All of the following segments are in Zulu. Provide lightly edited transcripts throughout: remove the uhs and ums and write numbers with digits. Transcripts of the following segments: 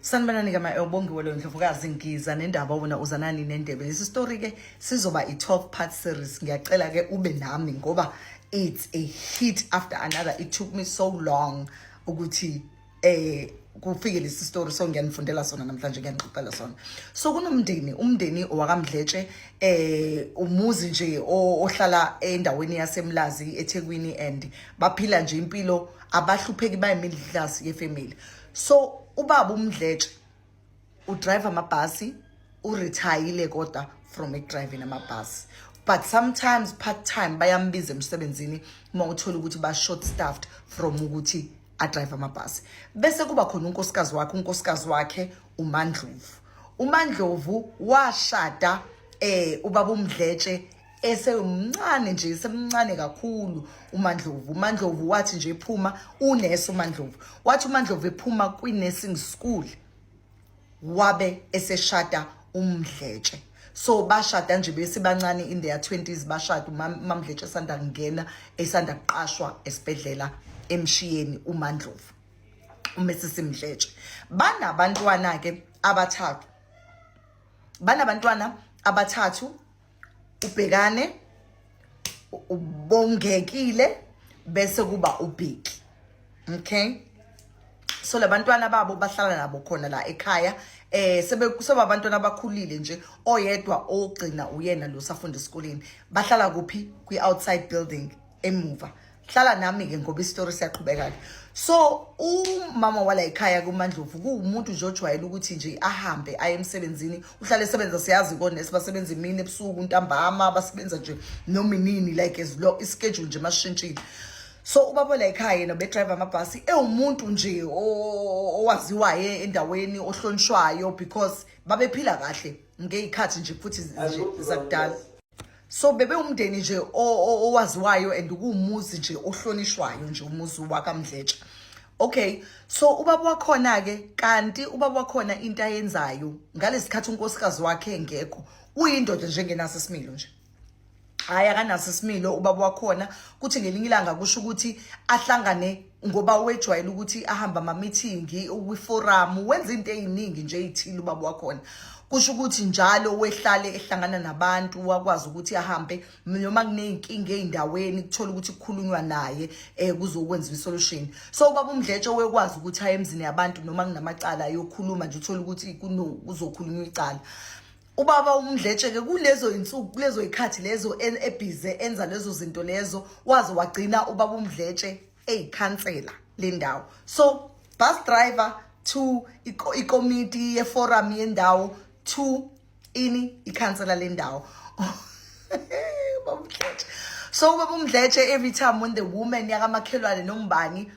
Sanibonani ke ma Bongiwe lo Ndlovukazi, ngiza nendaba, wona uzanani nendebe. Lesi story ke sizoba i-12 part series. Ngiyacela ke ube nami ngoba it's a hit after another. It took me so long ukuthi kufike lesi story, so ngiyanifundela sona namhlanje, ngiyanixoxela sona. So kunomndeni, umndeni wakaMdletshe, umuzi nje ohlala endaweni yaseMlazi eThekwini, and baphila nje impilo, abahlupheki, bayi-middle class ye-family. So ubaba uMdletshe udrive amabhasi, uretirile kodwa from ekudriving amabhasi, but sometimes part time bayambiza emsebenzini uma uthola ukuthi ba short staffed from ukuthi adrive amabhasi. Bese kuba khona unkosikazi wakhe, unkosikazi wakhe uMandlovu. UMandlovu washada ubaba uMdletshe esemncane nje, semncane kakhulu uMandlovu. UMandlovu wathi nje ephuma, unesi uMandlovu, wathi uMandlovu ephuma kwi-nursing school wabe eseshada uMdletshe. So bashada nje besebancane, in their 20s bashada. UMamdletshe esanda kungena, esanda kuqashwa esibhedlela emshiyeni uMandlovu, uMrs Mdletshe. Banabantwana ke abathathu, banabantwana abathathu, uBhekane, uBongekile, bese kuba uBheki. Okay, so labantwana babo bahlala nabo khona la ekhaya, sebe sebabantwana abakhulile nje. Oyedwa ogcina uyena lo safunda esikoleni. Bahlala kuphi? Kwi outside building emuva. Hlala nami ke ngoba isitori siyaqhubeka ke. So umama wala ekhaya kuMandlovu kuwumuntu nje ojwayele ukuthi nje ahambe aye emsebenzini, uhlale esebenza. Siyazi konesi basebenza imini, ebusuku, ntambama, basebenza nje noma inini, like as lo ischedule nje mashintshile. So ubaba la ekhaya yena bedrive amabhasi, ewumuntu nje owaziwayo endaweni, ohlonishwayo, because babephila kahle ngeyikhathi nje futhi nje zakudala. So bebe umndeni nje owaziwayo and kuwumuzi nje ohlonishwayo nje umuzi wakaMdletshe. Okay, so ubaba wakhona ke, kanti ubaba wakhona into ayenzayo ngalesikhathi unkosikazi wakhe engekho, uyindoda njengenaso isimilo nje. Hayi, akanaso isimilo ubaba wakhona. Kuthi ngelinye ilanga kusho ukuthi ahlangane, ngoba wejwayele ukuthi ahambe ama-meeting kwi-forum, wenza into ey'ningi nje ey'thile ubaba wakhona. Kusho ukuthi njalo wehlale ehlangana nabantu, wakwazi ukuthi ahambe noma kuney'nkinga ey'ndaweni, kuthola ukuthi kukhulunywa naye kuzokwenziwa isolution. So ubaba uMdletshe wekwazi ukuthi aye emzini yabantu noma kunamacala, ayokhuluma nje, uthole ukuthi kuzokhulunywa icala. Ubaba uMdletshe ke kulezo insuku, kulezo ikhathi lezo ebhize enza lezo zinto lezo, waze wagcina ubaba uMdletshe eyikhansela lendawo. So bus driver to ikomiti yeforum yendawo to ini, ikhansela lendawo, ubaba uMdletshe. So ubaba uMdletshe, every time when the woman yakamakhelwane nombani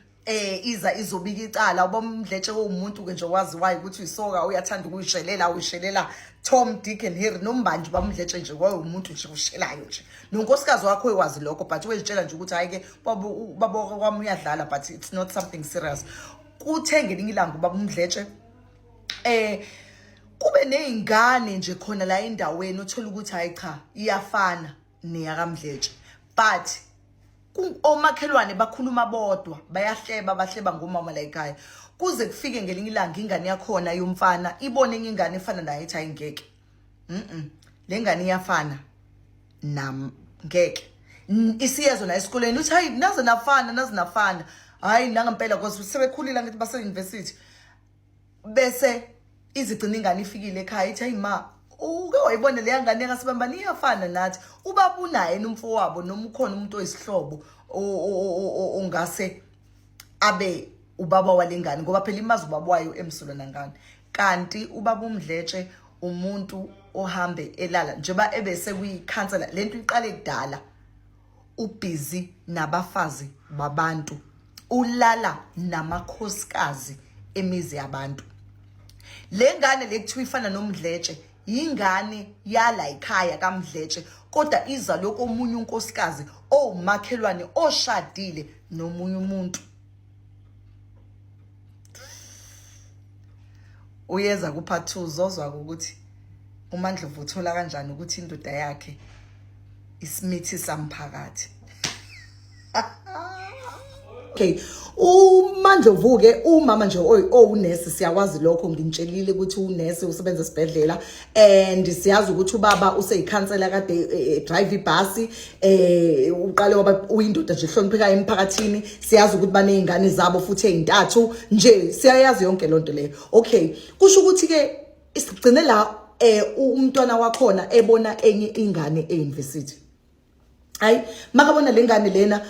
iza izobika icala, ubaba uMdletshe uwumuntu ke nje waziwayo ukuthi uyisoka, uyathanda ukuyishelela, uyishelela Tom, Dick and Harry nombanje. Ubaba uMdletshe nje wayewumuntu nje ushelayo nje, nonkosikazi wakho uyawazi lokho, but uyezitshela nje ukuthi hayi ke, baba kwami uyadlala, but it's not something serious. Kuthe ngelinye ilanga ubaba uMdletshe kube nezingane nje khona la endaweni, uthola ukuthi hayi cha, iyafana neyakaMdletshe, but omakhelwane bakhuluma bodwa, bayahleba, bahleba ngomama la ekhaya. Kuze kufike ngelinye ilanga ingane yakhona yomfana ibone enye ingane efana naye, ethi ayingeke, le ngane iyafana nam, ngeke. Isiyezwa naye esikoleni uthi hayi, naze nafana, naze nafana. Hayi, nangempela, because sebekhulile, ngithi base university. Bese izigcina ingane ifikile ekhaya, ithi hayi ma, uke wayibona leya ngane yakasibambani, iyafana nathi. Ubaba unaye nomfowabo noma ukhona umuntu oyisihlobo ongase abe ubaba walengane, ngoba phela imazi ubaba wayo emsulwa nangane. Kanti ubaba uMdletshe umuntu ohambe elala njengoba ebese kuyikhansela lento iqale kudala, ubhizi nabafazi babantu, ulala namakhosikazi emizi yabantu. Le ngane le kuthiwa ifana noMdletshe yingane yala ekhaya kaMdletshe, kodwa iza lokho omunye unkosikazi owumakhelwane oshadile nomunye umuntu. Uyeza ku-part 2, uzozwa ukuthi uMandlovu uthola kanjani ukuthi indoda yakhe isimithi samphakathi. Okay, uMandlovu ke umama nje owunesi, siyakwazi lokho, nginitshelile ukuthi unesi, usebenza esibhedlela, and siyazi ukuthi ubaba useyikhansela, kade drive ibhasi, uqale waba uyindoda nje ehloniphekayo emphakathini. Siyazi ukuthi banezingane zabo futhi ezintathu nje, siyayazi yonke lonto leyo. Okay, kusho ukuthi ke isigcine la umntwana wakhona ebona enye ingane e-university. Hayi, makabona lengane lena,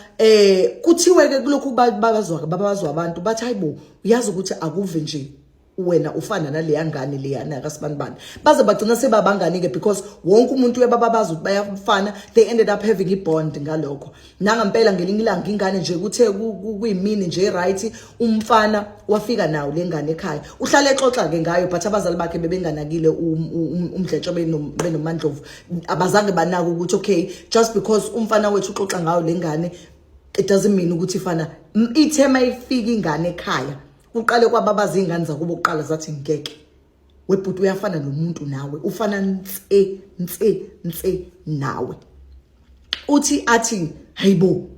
kuthiwe ke kulokhu babazwa babazwa abantu bathi, "Hayibo, uyazi ukuthi akuve nje wena ufana naleya ngane leyana kaSibanibani." Baze bagcina sebabangani ke, because wonke umuntu uyabababaza ukuthi bayafana. They ended up having i-bond ngalokho. Nangampela ngelinye ilanga ingane nje kuthe kuyimini nje, right, umfana wafika nawo lengane ekhaya, uhlale exoxa ke ngayo, but abazali bakhe bebenganakile uMdletshe benoMandlovu. Abazange banaka ukuthi okay, just because umfana wethu uxoxa ngayo lengane, it doesn't mean ukuthi ifana. Ithe mayifika ingane ekhaya, kuqale kwababaza ingane zakubo kuqala, zathi, "Ngeke webhuti, uyafana nomuntu nawe, ufana nse nse nse nawe." Uthi athi, "Hayibo,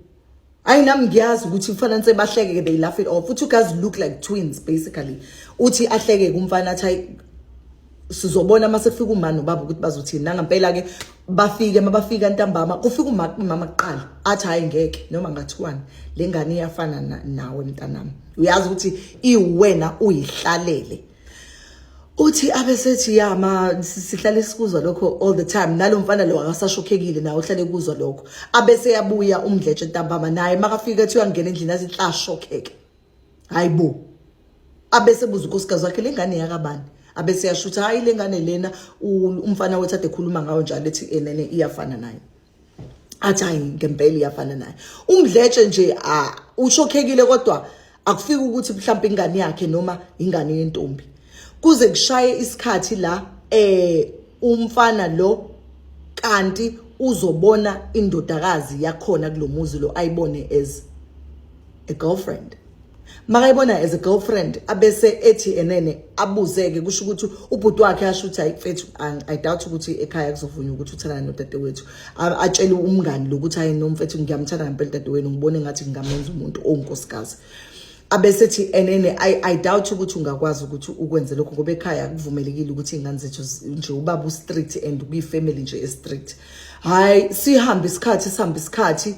hayi, nami ngiyazi ukuthi ufana nse." Bahleke ke, they laugh it off. Uthi, "You guys look like twins basically." Uthi ahleke kumfana, athi, "Hayi, sizobona mase kufika uma nobaba ukuthi bazothini." Nangampela ke bafike, mabafika ntambama, kufika umama kuqala, athi, "Hayi, ngeke, noma ngathiwani, lengane iyafana nawe mntanami, uyazi ukuthi iwena uyihlalele." Uthi abesethi, "Ya ma, sihlale sikuzwa lokho all the time." Nalo mfana lo akasashokhekile, nawe uhlale kuzwa lokho. Abese yabuya uMdletshe ntambama naye, makafika ethi uyangena endlini, athi hlashokheke, hayibo. Abese buza unkosikazi wakhe, "Lengane yakabani?" Abese yasho ukuthi, "Hayi, lengane lena umfana wethu ade ekhuluma ngayo njalo, ethi enene iyafana naye." Athi, "Hayi, ngempela iyafana naye." UMdletshe nje ushokhekile, kodwa akufiki ukuthi mhlawumbe ingane yakhe noma ingane yentombi, kuze kushaye isikhathi la umfana lo kanti uzobona indodakazi yakhona kulomuzi lo, ayibone as a girlfriend. Makayibona as a girlfriend, abese ethi enene abuzeke, kusho ukuthi ubhuti wakhe asho ukuthi, "Hayi mfethu, I doubt ukuthi ekhaya kuzovunywa ukuthi uthandane nodadewethu." Atshele umngani lokuthi, "Hayi nomfethu, ngiyamthanda ngempela udadewenu, ngibone ngathi ngingamenza umuntu owunkosikazi." Abese ethi enene, I doubt ukuthi ungakwazi ukuthi ukwenze lokho, ngoba ekhaya akuvumelekile ukuthi iy'ngane zethu nje, ubaba u-strict and kuyi-family nje e-strict. Hayi, sihambe isikhathi, sihambe isikhathi,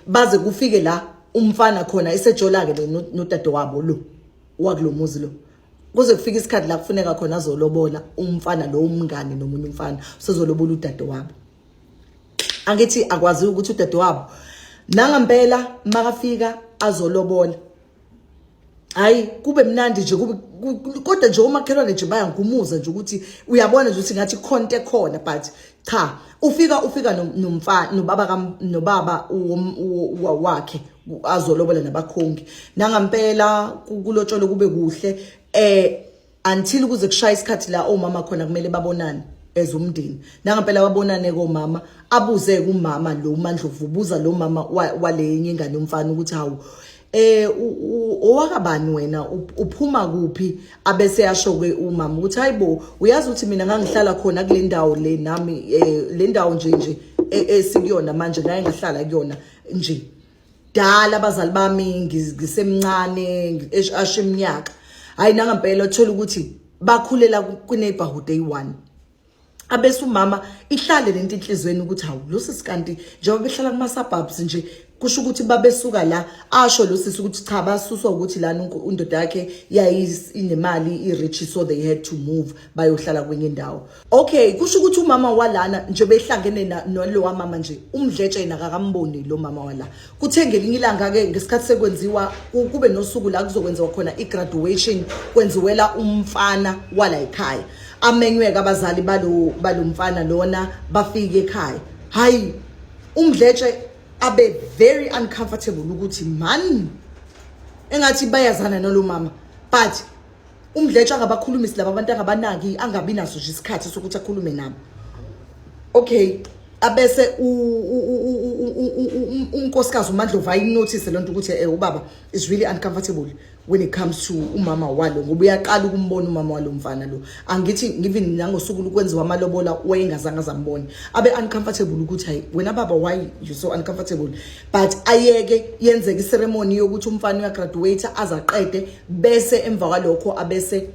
baze kufike la umfana khona esejola ke le nodade wabo lo wakulomuzi lo, kuze kufike isikhathi la kufuneka khona azolobola umfana lo, umngane nomunye umfana usezolobola udade wabo. Angithi akwazi ukuthi udade wabo nangampela makafika azolobola, hayi, kube mnandi nje, kube kodwa nje omakhelwane nje bayangumuza nje ukuthi uyabona nje ukuthi ngathi khonto ekhona, but cha, ufika nomfana nobaba nobaba wakhe azolobola nabakhongi. Nangampela kulotsholo kube kuhle until kuze kushaya isikhathi la omama khona kumele babonane as umndeni. Nangampela babonane komama, abuze kumama lo uMandlovu, ubuza lo mama walenye ingane yomfana ukuthi, "Hawu, owakabani wena, uphuma kuphi?" Abese yasho ke umama ukuthi, "Hayibo, uyazi ukuthi mina ngangihlala khona kule ndawo le nami, le ndawo nje esikuyona manje, ngaye ngahlala kuyona nje dala abazali bami ngisemncane." Asho iminyaka. Hayi, nangampela uthola ukuthi bakhulela kwi-neighborhood eyi-one. Abese umama ihlale lento enhlizweni ukuthi, hawu, lo sisi kanti njengoba behlala kuma-suburbs nje, kusho ukuthi babesuka la. Asho lo sisi ukuthi cha, basuswa ukuthi lana indoda yakhe yayinemali, i-rich, so they had to move bayohlala kwenye indawo. Okay, kusho ukuthi umama walana nje behlangene nalowa mama nje, uMdletshe yena akakamboni lo mama wala. Kuthe ngelinye ilanga-ke ngesikhathi sekwenziwa kube nosuku la kuzokwenziwa khona i-graduation, kwenziwela umfana wala ekhaya, amenyweke abazali balo mfana lona, bafike ekhaya. Hayi, uMdletshe abe very uncomfortable ukuthi man, engathi bayazana nalo mama, but uMdletshe angabakhulumisi laba bantu, angabanaki, angabi naso nje isikhathi sokuthi akhulume nabo. Okay, Abese unkosikazi uMandlovu ayinotice lento ukuthi ubaba is really uncomfortable when it comes to umama walo, ngoba uyaqala ukumbona umama walo mfana lo. Angithi even nangosuku lokwenziwa amalobola wayengazange azambone. Abe uncomfortable ukuthi, "Hayi wena baba, why you so uncomfortable?" But ayeke yenzeka iceremony yokuthi umfana uyagraduate, azaqede, bese emva kwalokho abese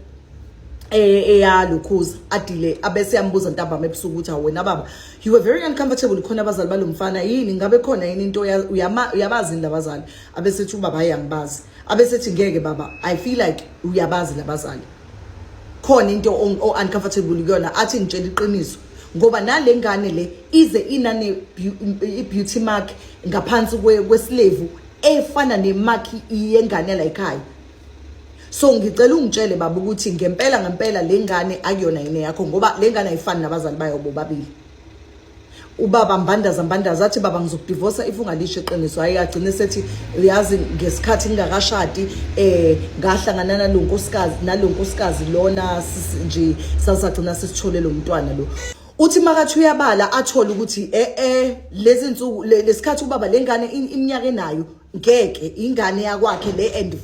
eyalokhuza adile, abese yambuza ntambama ebusuku ukuthi, "Wena baba, you were very uncomfortable khona abazali balomfana, yini? Ngabe khona yini into uyabazi yini labazali?" Abesethi ubaba, "Hayi, angibazi." Abesethi, "Ngeke baba, I feel like uyabazi labazali, khona into o uncomfortable kuyona." Athi, "Ngitshela iqiniso, ngoba nale ngane le ize inane i-beauty mark ngaphansi kwesilevu efana nemark yengane la ekhaya. So ngicela ungitshele baba ukuthi ngempela ngempela le ngane akuyona yini yakho, ngoba le ngane ayifani nabazali bayo bobabili." Ubaba mbandaza mbandaza, athi, "Baba, ngizokudivosa if ungalisho iqiniso." Hayi, agcine sethi, "Uyazi, ngesikhathi ngingakashadi ngahlangana nalonkosikazi, nalonkosikazi lona nje sasagcina sisithole lo mntwana lo." Uthi makathi uyabala, athole ukuthi lezi insuku lesikhathi ubaba lengane iminyaka enayo, ngeke ingane yakwakhe le. And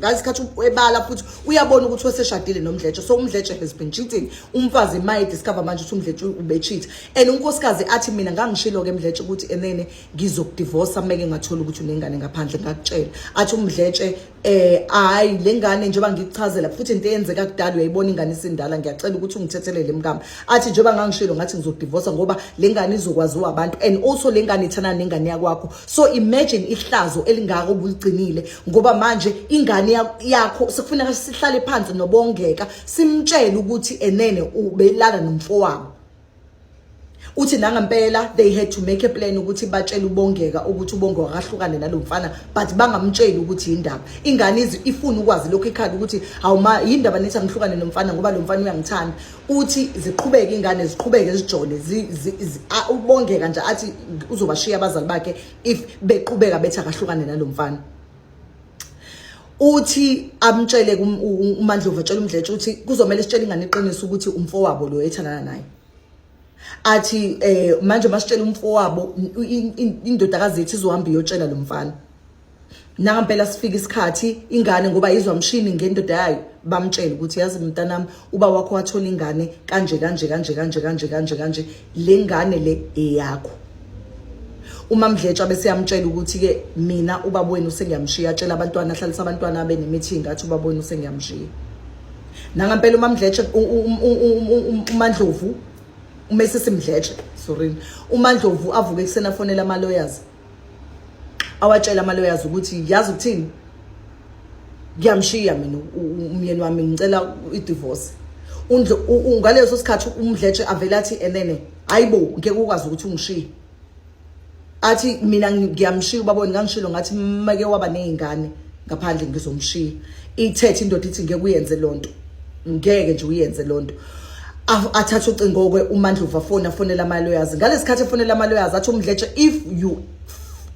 ngasikhathi ebala futhi uyabona ukuthi weseshadile noMdletshe, so uMdletshe has been cheating. Umfazi maye discover manje ukuthi uMdletshe ube-cheat, and unkosikazi athi, "Mina ngangishilo ke Mdletshe ukuthi enene ngizokudivorsa meke ngathola ukuthi unengane ngaphandle, ngakutshela." Athi uMdletshe, "Hayi, lengane njengoba ngikuchazela futhi into eyenzeka kudala, uyayibona ingane isindala, ngiyacela ukuthi ungithethelele mkami." Athi, "Njengoba ngangishilo ngathi ngizokudivorsa ngoba lengane izokwaziwa abantu, and also lengane ithana nengane yakwakho. So imagine ihlazo elingaka obuligcinile, ngoba manje ingane yakho sekufuneka sihlale phansi nobongeka simtshele ukuthi enene ubelala nomfowabo." Uthi nangempela they had to make a plan ukuthi batshele uBongeka ukuthi uBongeka akahlukane nalo mfana, but bangamtsheli ukuthi indaba ingane izi ifuna ukwazi lokhu ikhala ukuthi, "Hawu ma, yindaba nithi angihlukane nomfana ngoba lo mfana uyangithanda?" Uthi ziqhubeke ingane, ziqhubeke zijole, uBongeka nje athi uzobashiya abazali bakhe if beqhubeka bethi akahlukane nalo mfana. Uthi amtshele uMandlovu, atshele uMdletshe ukuthi kuzomela sitshele ingane iqiniso ukuthi umfowabo lo ethandana naye. Athi, "Manje masitshela umfowabo, indodakazi yethu izohamba iyotshela lo mfana." Nangampela sifika isikhathi, ingane ngoba izwa mshini ngendoda yayo, bamtshela ukuthi, "Yazi mntanami, uba wakho wathola ingane kanje kanje kanje kanje kanje kanje kanje, le ngane le eyakho." Uma Mdletshe bese yamtshela ukuthi ke, "Mina ubaba wenu sengiyamshiya." Atshela abantwana, ahlalisa abantwana abe ne-meeting, athi, "Ubaba wenu sengiyamshiya." Nangampela uMamdletshe, uMandlovu, uMesisi Mdletshe, sorry, uMandlovu avuke ekuseni, afonela ama-lawyers, awatshela ama-lawyers ukuthi, "Yazi ukuthini, ngiyamshiya mina umyeni wami, ngicela i-divorce." Ngaleso sikhathi uMdletshe avele athi, "Enene hayibo, ngeke ukwazi ukuthi ungishiye." Athi, "Mina ngiyamshiya ubabona, ngangishilo ngathi make waba nezingane ngaphandle ngizomshiya." Ithethe indoda ithi, "Ngeke uyenze lonto, ngeke nje uyenze lonto." Athathe ucingo ke uMandlovu, afone, afonela ama-lawyers. Ngalesikhathi efonela ama-lawyers, athi uMdletshe, "If you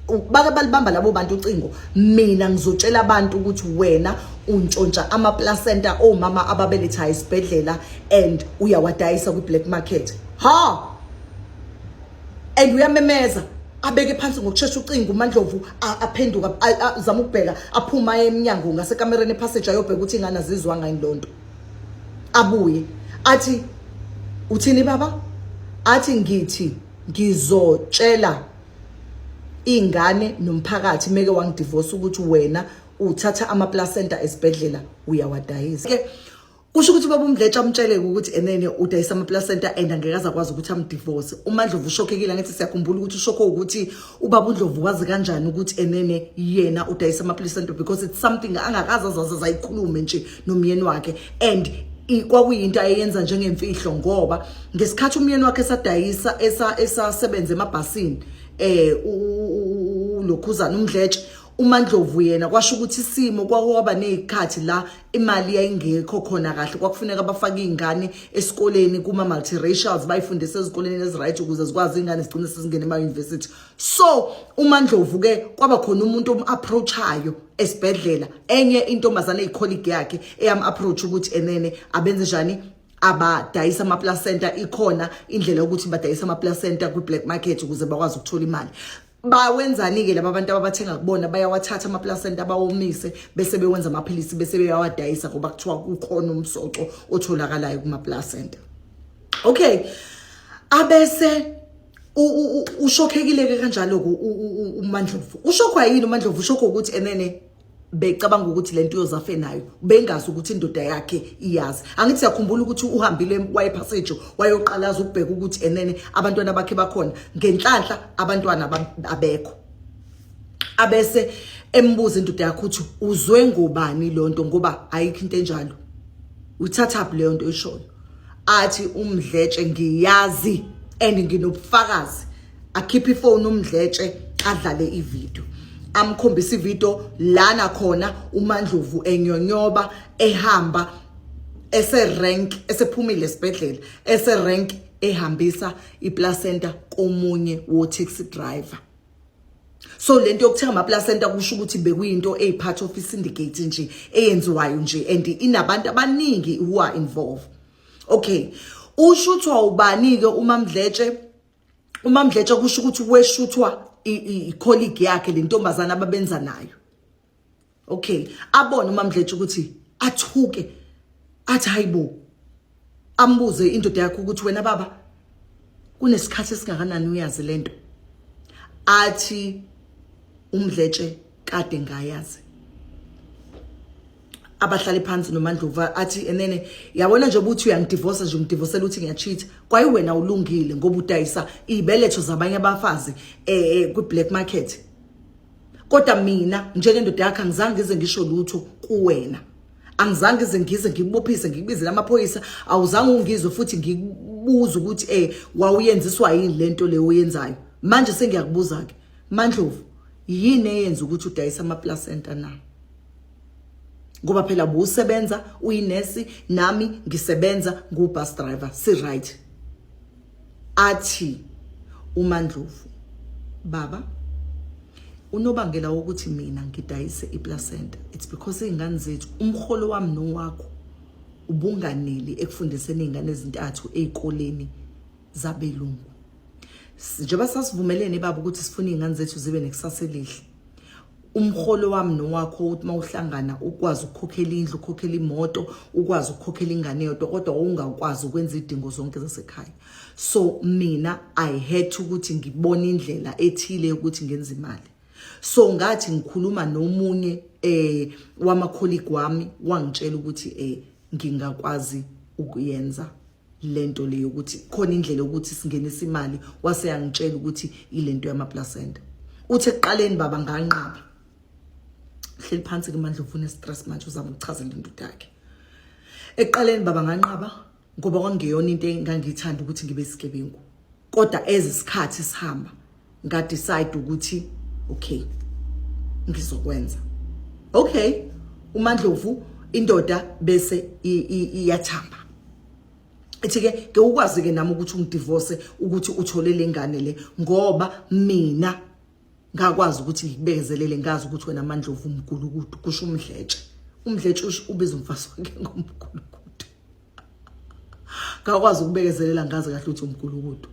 bake balibamba labo bantu ucingo, mina ngizotshela abantu ukuthi wena untshontsha ama-placenta omama ababelethayo esibhedlela and uyawadayisa kwi-black market." Ha, and uyamemeza, abeke phansi ngokushesha ucingo uMandlovu, aphenduka, azama ukubheka, aphuma emnyango ngasekamereni epassage, ayobheka ukuthi ingane azizwanga yini lonto. Abuye athi, "Uthini baba?" Athi, "Ngithi ngizotshela ingane nomphakathi meke wangidivorce ukuthi wena uthatha ama-placenta esibhedlela uyawadayisa." Ke kusho ukuthi baba uMdletshe amtshele ukuthi enene udayisa ama-placenta and angeke aze akwazi ukuthi amdivorce. UMandlovu ushokhekile. Ngithi siyakhumbula ukuthi ushokho ukuthi ubaba uNdlovu wazi kanjani ukuthi enene yena udayisa ama-placenta, because it's something angakaze azaze ayikhulume nje nomyeni wakhe, and kwakuyinto ayenza njengemfihlo, ngoba ngesikhathi umyeni wakhe esadayisa, esasebenza emabhasini, lokhuzana uMdletshe, uMandlovu yena kwasho ukuthi isimo kwakwaba nezikhathi la imali yayingekho khona kahle, kwakufuneka bafake izingane esikoleni kuma multiracials, bayifundise ezikoleni eziright ukuze zikwazi ingane zigcine sezingene ema university. So uMandlovu ke kwaba khona umuntu om-approachayo esibhedlela, enye intombazane eyicolleague yakhe eyam approach ukuthi enene abenze njani. Abadayisa amaplacenta, ikhona indlela yokuthi badayisa amaplacenta kwi-black market ukuze bakwazi ukuthola imali. Bawenzani-ke laba bantu ababathenga kubona? Bayawathatha amaplacenta, bawomise, bese bewenza amaphilisi, bese beyawadayisa, ngoba kuthiwa kukhona umsoco otholakalayo kumaplacenta. Okay, abese ushokhekile-ke kanjalo-ke uMandlovu. Ushokhwa yini uMandlovu? Ushokhwa ukuthi enene becabanga ukuthi lento uyozafe nayo, bengazi ukuthi indoda yakhe iyazi. Angithi siyakhumbula ukuthi uhambile wayepassage, wayoqalaza ukubheka ukuthi enene abantwana bakhe bakhona. Ngenhlanhla abantwana abekho. Abese embuza indoda yakhe ukuthi uzwe ngobani lonto, ngoba ayikho into enjalo, uthathaphi leyo nto oyishoyo? Athi uMdletshe, "Ngiyazi and nginobufakazi." Akhiphe ifoni uMdletshe, adlale ivideo, amkhombisa ivideo lana khona uMandlovu enyonyoba, ehamba ese-rank, esephumile esibhedlela, ese-rank, ehambisa iplacenta komunye wo-taxi driver. So lento yokuthenga amaplacenta kusho ukuthi bekuyinto eyi-part of i-syndicate nje eyenziwayo nje, and inabantu abaningi who are involved. Okay, ushuthwa ubani-ke uMamdletshe? UMamdletshe kusho ukuthi weshuthwa i-colleague yakhe, le ntombazana ababenza nayo. Okay, abone uMamdletshe ukuthi athuke, athi, "Hayibo." Ambuze indoda yakhe ukuthi, "Wena baba, kunesikhathi esingakanani uyazi lento?" Athi uMdletshe, "Kade ngayazi." Abahlali phansi noMandlovu, athi, "Enene yabona nje ukuthi uyangidivorce nje, ungidivosela ukuthi ngiyacheat, kwayi wena ulungile ngoba udayisa izibeletho zabanye abafazi kwi black market, kodwa mina njengendoda yakhe angizange ngize ngisho lutho kuwena, angizange ngize ngikubophise, ngikubizele amaphoyisa, awuzange ungizwe futhi ngikubuza ukuthi wawuyenziswa yini lento leyo oyenzayo. Manje sengiyakubuza ke, Mandlovu, yini eyenza ukuthi udayise amaplacenta na? Ngoba phela busebenza uyinesi, nami ngisebenza ngu-bus driver, si right." Athi uMandlovu, "Baba, unobangela wokuthi mina ngidayise iplacenta, it's because izingane zethu, umholo wami nowakho ubunganeli ekufundiseni izingane ezintathu ezikoleni zabelungu. Njengoba sasivumelene baba ukuthi sifuna izingane zethu zibe nekusasa elihle, umholo wami nowakho uthi mawuhlangana ukwazi ukukhokhela indlu, ukukhokhela imoto, ukwazi ukukhokhela ingane yodwa, kodwa ungakwazi ukwenza idingo zonke zasekhaya. So mina I had ukuthi ngibone indlela ethile yokuthi ngenze imali. So ngathi ngikhuluma nomunye wama colleague wami, wangitshela ukuthi ngingakwazi ukuyenza lento leyo, ukuthi khona indlela yokuthi singenise imali. Wase yangitshela ukuthi ilento yamaplacenta. Uthi ekuqaleni baba nganqaba." Hleli phansi ke Mandlovu, une stress manje, uzama ukuchazela indoda yakhe. "Ekuqaleni baba nganqaba ngoba kwangeyona into engangithanda ukuthi ngibe isigebengu, kodwa ezisikhathi sihamba nga decide ukuthi okay, ngizokwenza." Okay, uMandlovu, indoda bese iyathamba, ithi ke, "Ke ukwazi ke nami ukuthi ungidivorce ukuthi uthole lengane le, ngoba mina ngakwazi ukuthi ngikubekezelele, ngazi ukuthi wena Mandlovu umgulukudu." Kusho uMdletshe. UMdletshe ubiza umfazi wakhe ngomgulukudu. "Ngakwazi ukubekezelela, ngazi kahle ukuthi umgulukudu."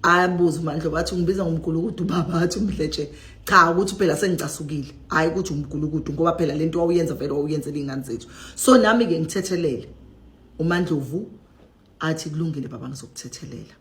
Ayabuza uMandlovu, athi, "Ungibiza ngomgulukudu baba?" Athi uMdletshe, "Cha, ukuthi phela sengicasukile, hayi ukuthi umgulukudu, ngoba phela lento wawuyenza vele wawuyenzela ingane zethu, so nami ke ngithethelele." UMandlovu athi, "Kulungile baba, ngizokuthethelela."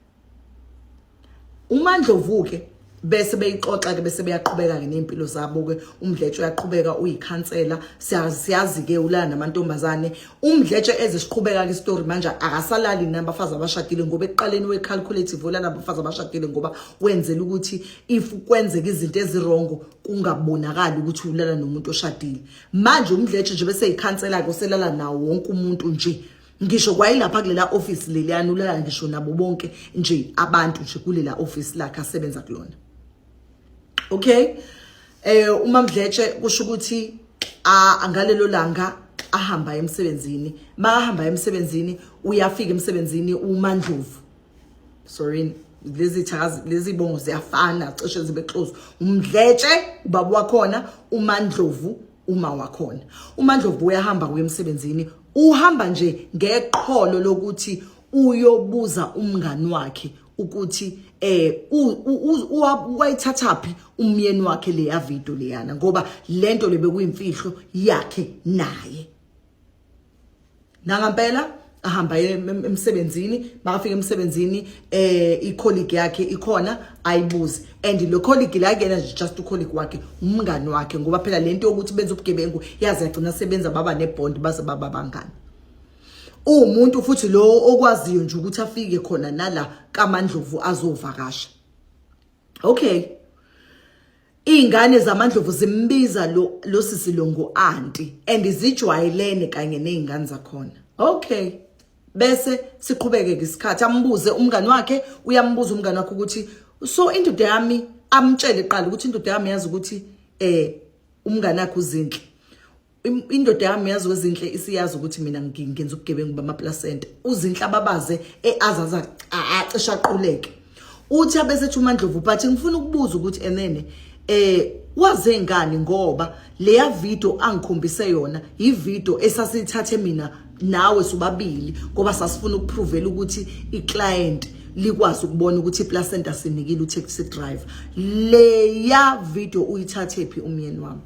UMandlovu ke bese beyixoxa ke, bese beyaqhubeka ke nempilo zabo ke. UMdletshe uyaqhubeka uyikhansela, siyazi ke ulala namantombazane uMdletshe. Ezisiqhubeka ke story manje, akasalali nabafazi abashadile, ngoba ekuqaleni we-calculative ulala nabafazi abashadile ngoba wenzela ukuthi if kwenzeka izinto eziwrong kungabonakali ukuthi ulala nomuntu oshadile. Manje uMdletshe nje bese yikhansela ke, uselala nawo wonke umuntu nje, ngisho kwayilapha kulela office leliyana, ulala ngisho nabo bonke nje abantu nje kulela office lakhe asebenza kulona. Okay, uMamdletshe kusho ukuthi ngalelo langa ahamba emsebenzini, makahamba emsebenzini, uyafika emsebenzini uMandlovu, sorry, lezi thakazi, lezi bongo ziyafana, cishe zibe close. UMdletshe ubaba wakhona, uMandlovu uma wakhona. UMandlovu uyahamba kuya emsebenzini. Uhamba nje ngeqholo lokuthi uyobuza umngani wakhe ukuthi wayithathaphi umyeni wakhe leya video leyana, ngoba lento lebekuyimfihlo yakhe naye. Nangampela ahamba emsebenzini, makafika emsebenzini i-colleague yakhe ikhona, ayibuze. And lo colleague la kuyena nje just u-colleague wakhe, umngani wakhe, ngoba phela lento yokuthi benza ubugebengu yaze yagcina sebenza baba ne-bond, baze baba bangani. Uwumuntu futhi lo okwaziyo nje ukuthi afike khona nala kaMandlovu azovakasha. Okay, Iy'ngane zamandlovu zimbiza lo lo sisi lo ngo-anti and zijwayelene kanye ney'ngane zakhona. Okay. Bese siqhubeke isikhathi, ambuze umngani wakhe, uyambuza umngani wakhe ukuthi so indoda yami, amtshele qala ukuthi indoda yami yazi ukuthi umngani wakhe uZinhle. Indoda yami yazi wezinhle, isiyazi ukuthi mina ngenza ubugebengu bamaplacenta. Uzinhle ababaze eazaza acisha aquleke. Uthi abesethi uMandlovu, but ngifuna ukubuza ukuthi enene waze ngani, ngoba leya video angikhombise yona i-video esasithathe mina nawe sobabili, ngoba sasifuna ukuprovela ukuthi i-client likwazi ukubona ukuthi iplacenta sinikile u-taxi driver. Leya video uyithathe phi umyeni wami?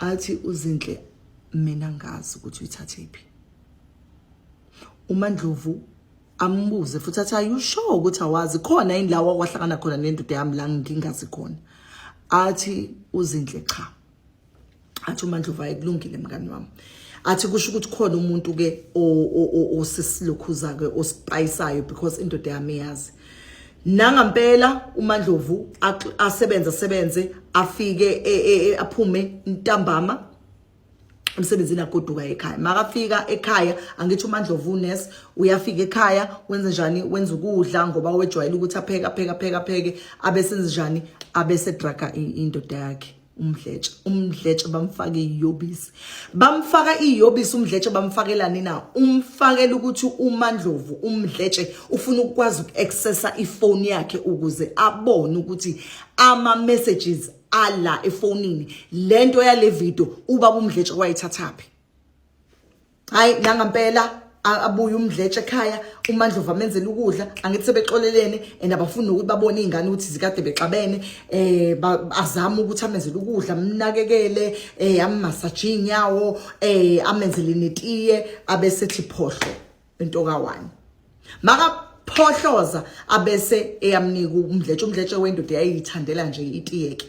Athi uZinhle, mina ngazi ukuthi uyithathe phi. UMandlovu ambuze futhi athi, are you sure ukuthi awazi khona yini la wakwahlangana khona nendoda yami la ngingazi khona? Athi uZinhle, cha. Athi uMandlovu, ayikulungile mngani wami. Athi kusho ukuthi khona umuntu ke osisilokhuza ke osipayisayo, because indoda yami yazi. Nangampela uMandlovu asebenze asebenze, afike aphume ntambama emsebenzini, agoduka ekhaya. Makafika ekhaya, angithi uMandlovu unesi, uyafika ekhaya, wenze njani? Wenza ukudla, ngoba wejwayele ukuthi apheke apheke apheke apheke. Abesenze njani? Abese druga indoda yakhe uMdletshe. UMdletshe bamfaka iyobisi, bamfaka iyobisi uMdletshe. Bamfakelani na? Umfakela ukuthi uMandlovu uMdletshe ufuna ukwazi uku-accessa ifoni yakhe ukuze abone ukuthi ama messages ala efonini, lento yale video ubaba uMdletshe wayithathaphi. Hayi, nangampela abuye uMdletshe ekhaya, uMandlovu amenzela ukudla. Angithi sebexolelene and abafuni nokuthi babone izingane ukuthi zikade bexabene. Azama ukuthi amenzele ukudla, amnakekele, ammassage inyawo, amenzele netiye, abesethi phohlo into ka1. Makaphohloza abese eyamnika uMdletshe. UMdletshe wendoda yayithandela nje itiyeke.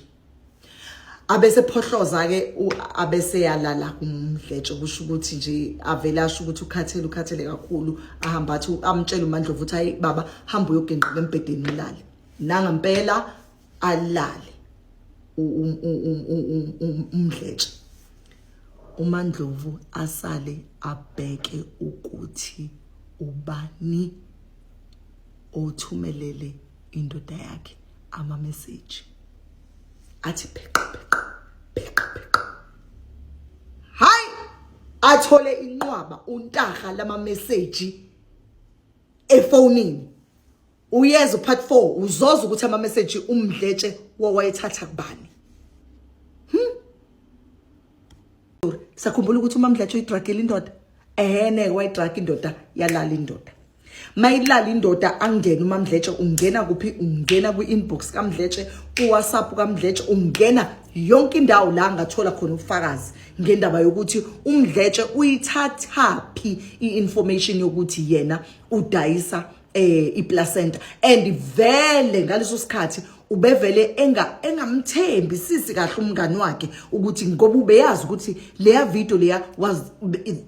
Abese phohloza ke, abese yalala kumdletshe. Kusho ukuthi nje avele asho ukuthi ukhathele, ukhathele kakhulu. Ahamba athi amtshela uMandlovu ukuthi, hayi baba, hamba uyogenqika embhedeni ulale. Nangampela alale umdletshe. UMandlovu asale abheke ukuthi ubani othumelele indoda yakhe ama message, athi pheqa pheqa pheqa pheqa. Hayi, athole inqwaba untaha lama message efonini. Uyeza part 4, uzoza ukuthi ama message uMdletshe wawayethatha kubani. Sakhumbula ukuthi uMamdletshe uyidragile indoda, ehene, wayidraga indoda, yalala indoda. Mayilala indoda, angena uMamdletshe. Ungena kuphi? Ungena kwi-inbox kaMdletshe, ku-WhatsApp kaMdletshe, ungena yonke indawo la angathola khona ubufakazi ngendaba yokuthi uMdletshe uyithathaphi i-information yokuthi yena udayisa iplacenta. And vele ngaleso sikhathi ubevele engamthembi sisi kahle umngani wakhe, ukuthi ngoba ubeyazi ukuthi leya video leya was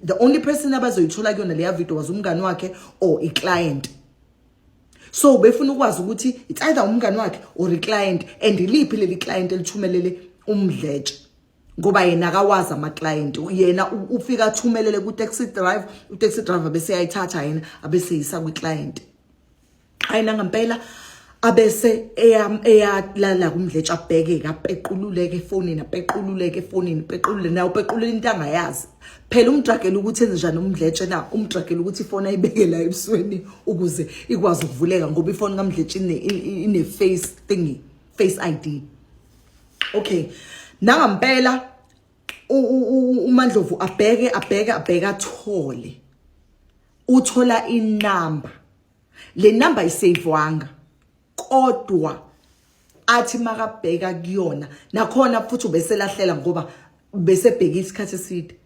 the only person abazoyithola kuyona leya video was umngani wakhe or i-client. So befuna ukwazi ukuthi it's either umngani wakhe or i-client, and iliphi leli client elithumelele uMdletshe, ngoba yena akawazi ama-client. Yena ufika athumelele ku-taxi driver, u-taxi driver bese yayithatha yena abese yisa kwi-client. Hayi, nangampela abese eyalala kumdletshe, abheke, apequluleke efonini, apequluleke efonini, pequlule naye, upequlule into angayazi phela. Umdragela ukuthi enze njani umdletshe na? Umdragela ukuthi ifoni ayibeke la ebusweni ukuze ikwazi ukuvuleka, ngoba ifoni kaMdletshe ine face thingy, face ID. Okay, nangampela uMandlovu abheke abheke abheke athole, uthola inamba. Le number isavewanga, kodwa athi makabheka kuyona nakhona futhi ubeselahlela ngoba besebheka isikhathi eside,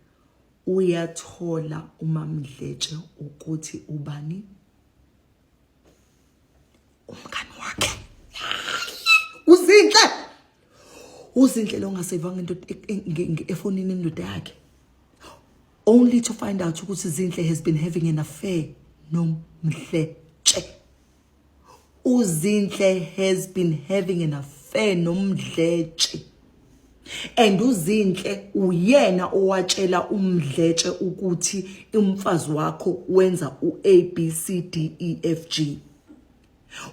uyathola uMamdletshe ukuthi ubani umngani wakhe, uZinhle. UZinhle lo ongasevanga into efonini indoda yakhe, only to find out ukuthi Zinhle has been having an affair noMdletshe. UZinhle has been having an affair noMdletshe, and uZinhle uyena owatshela uMdletshe ukuthi umfazi wakho wenza u-A B C D E F G.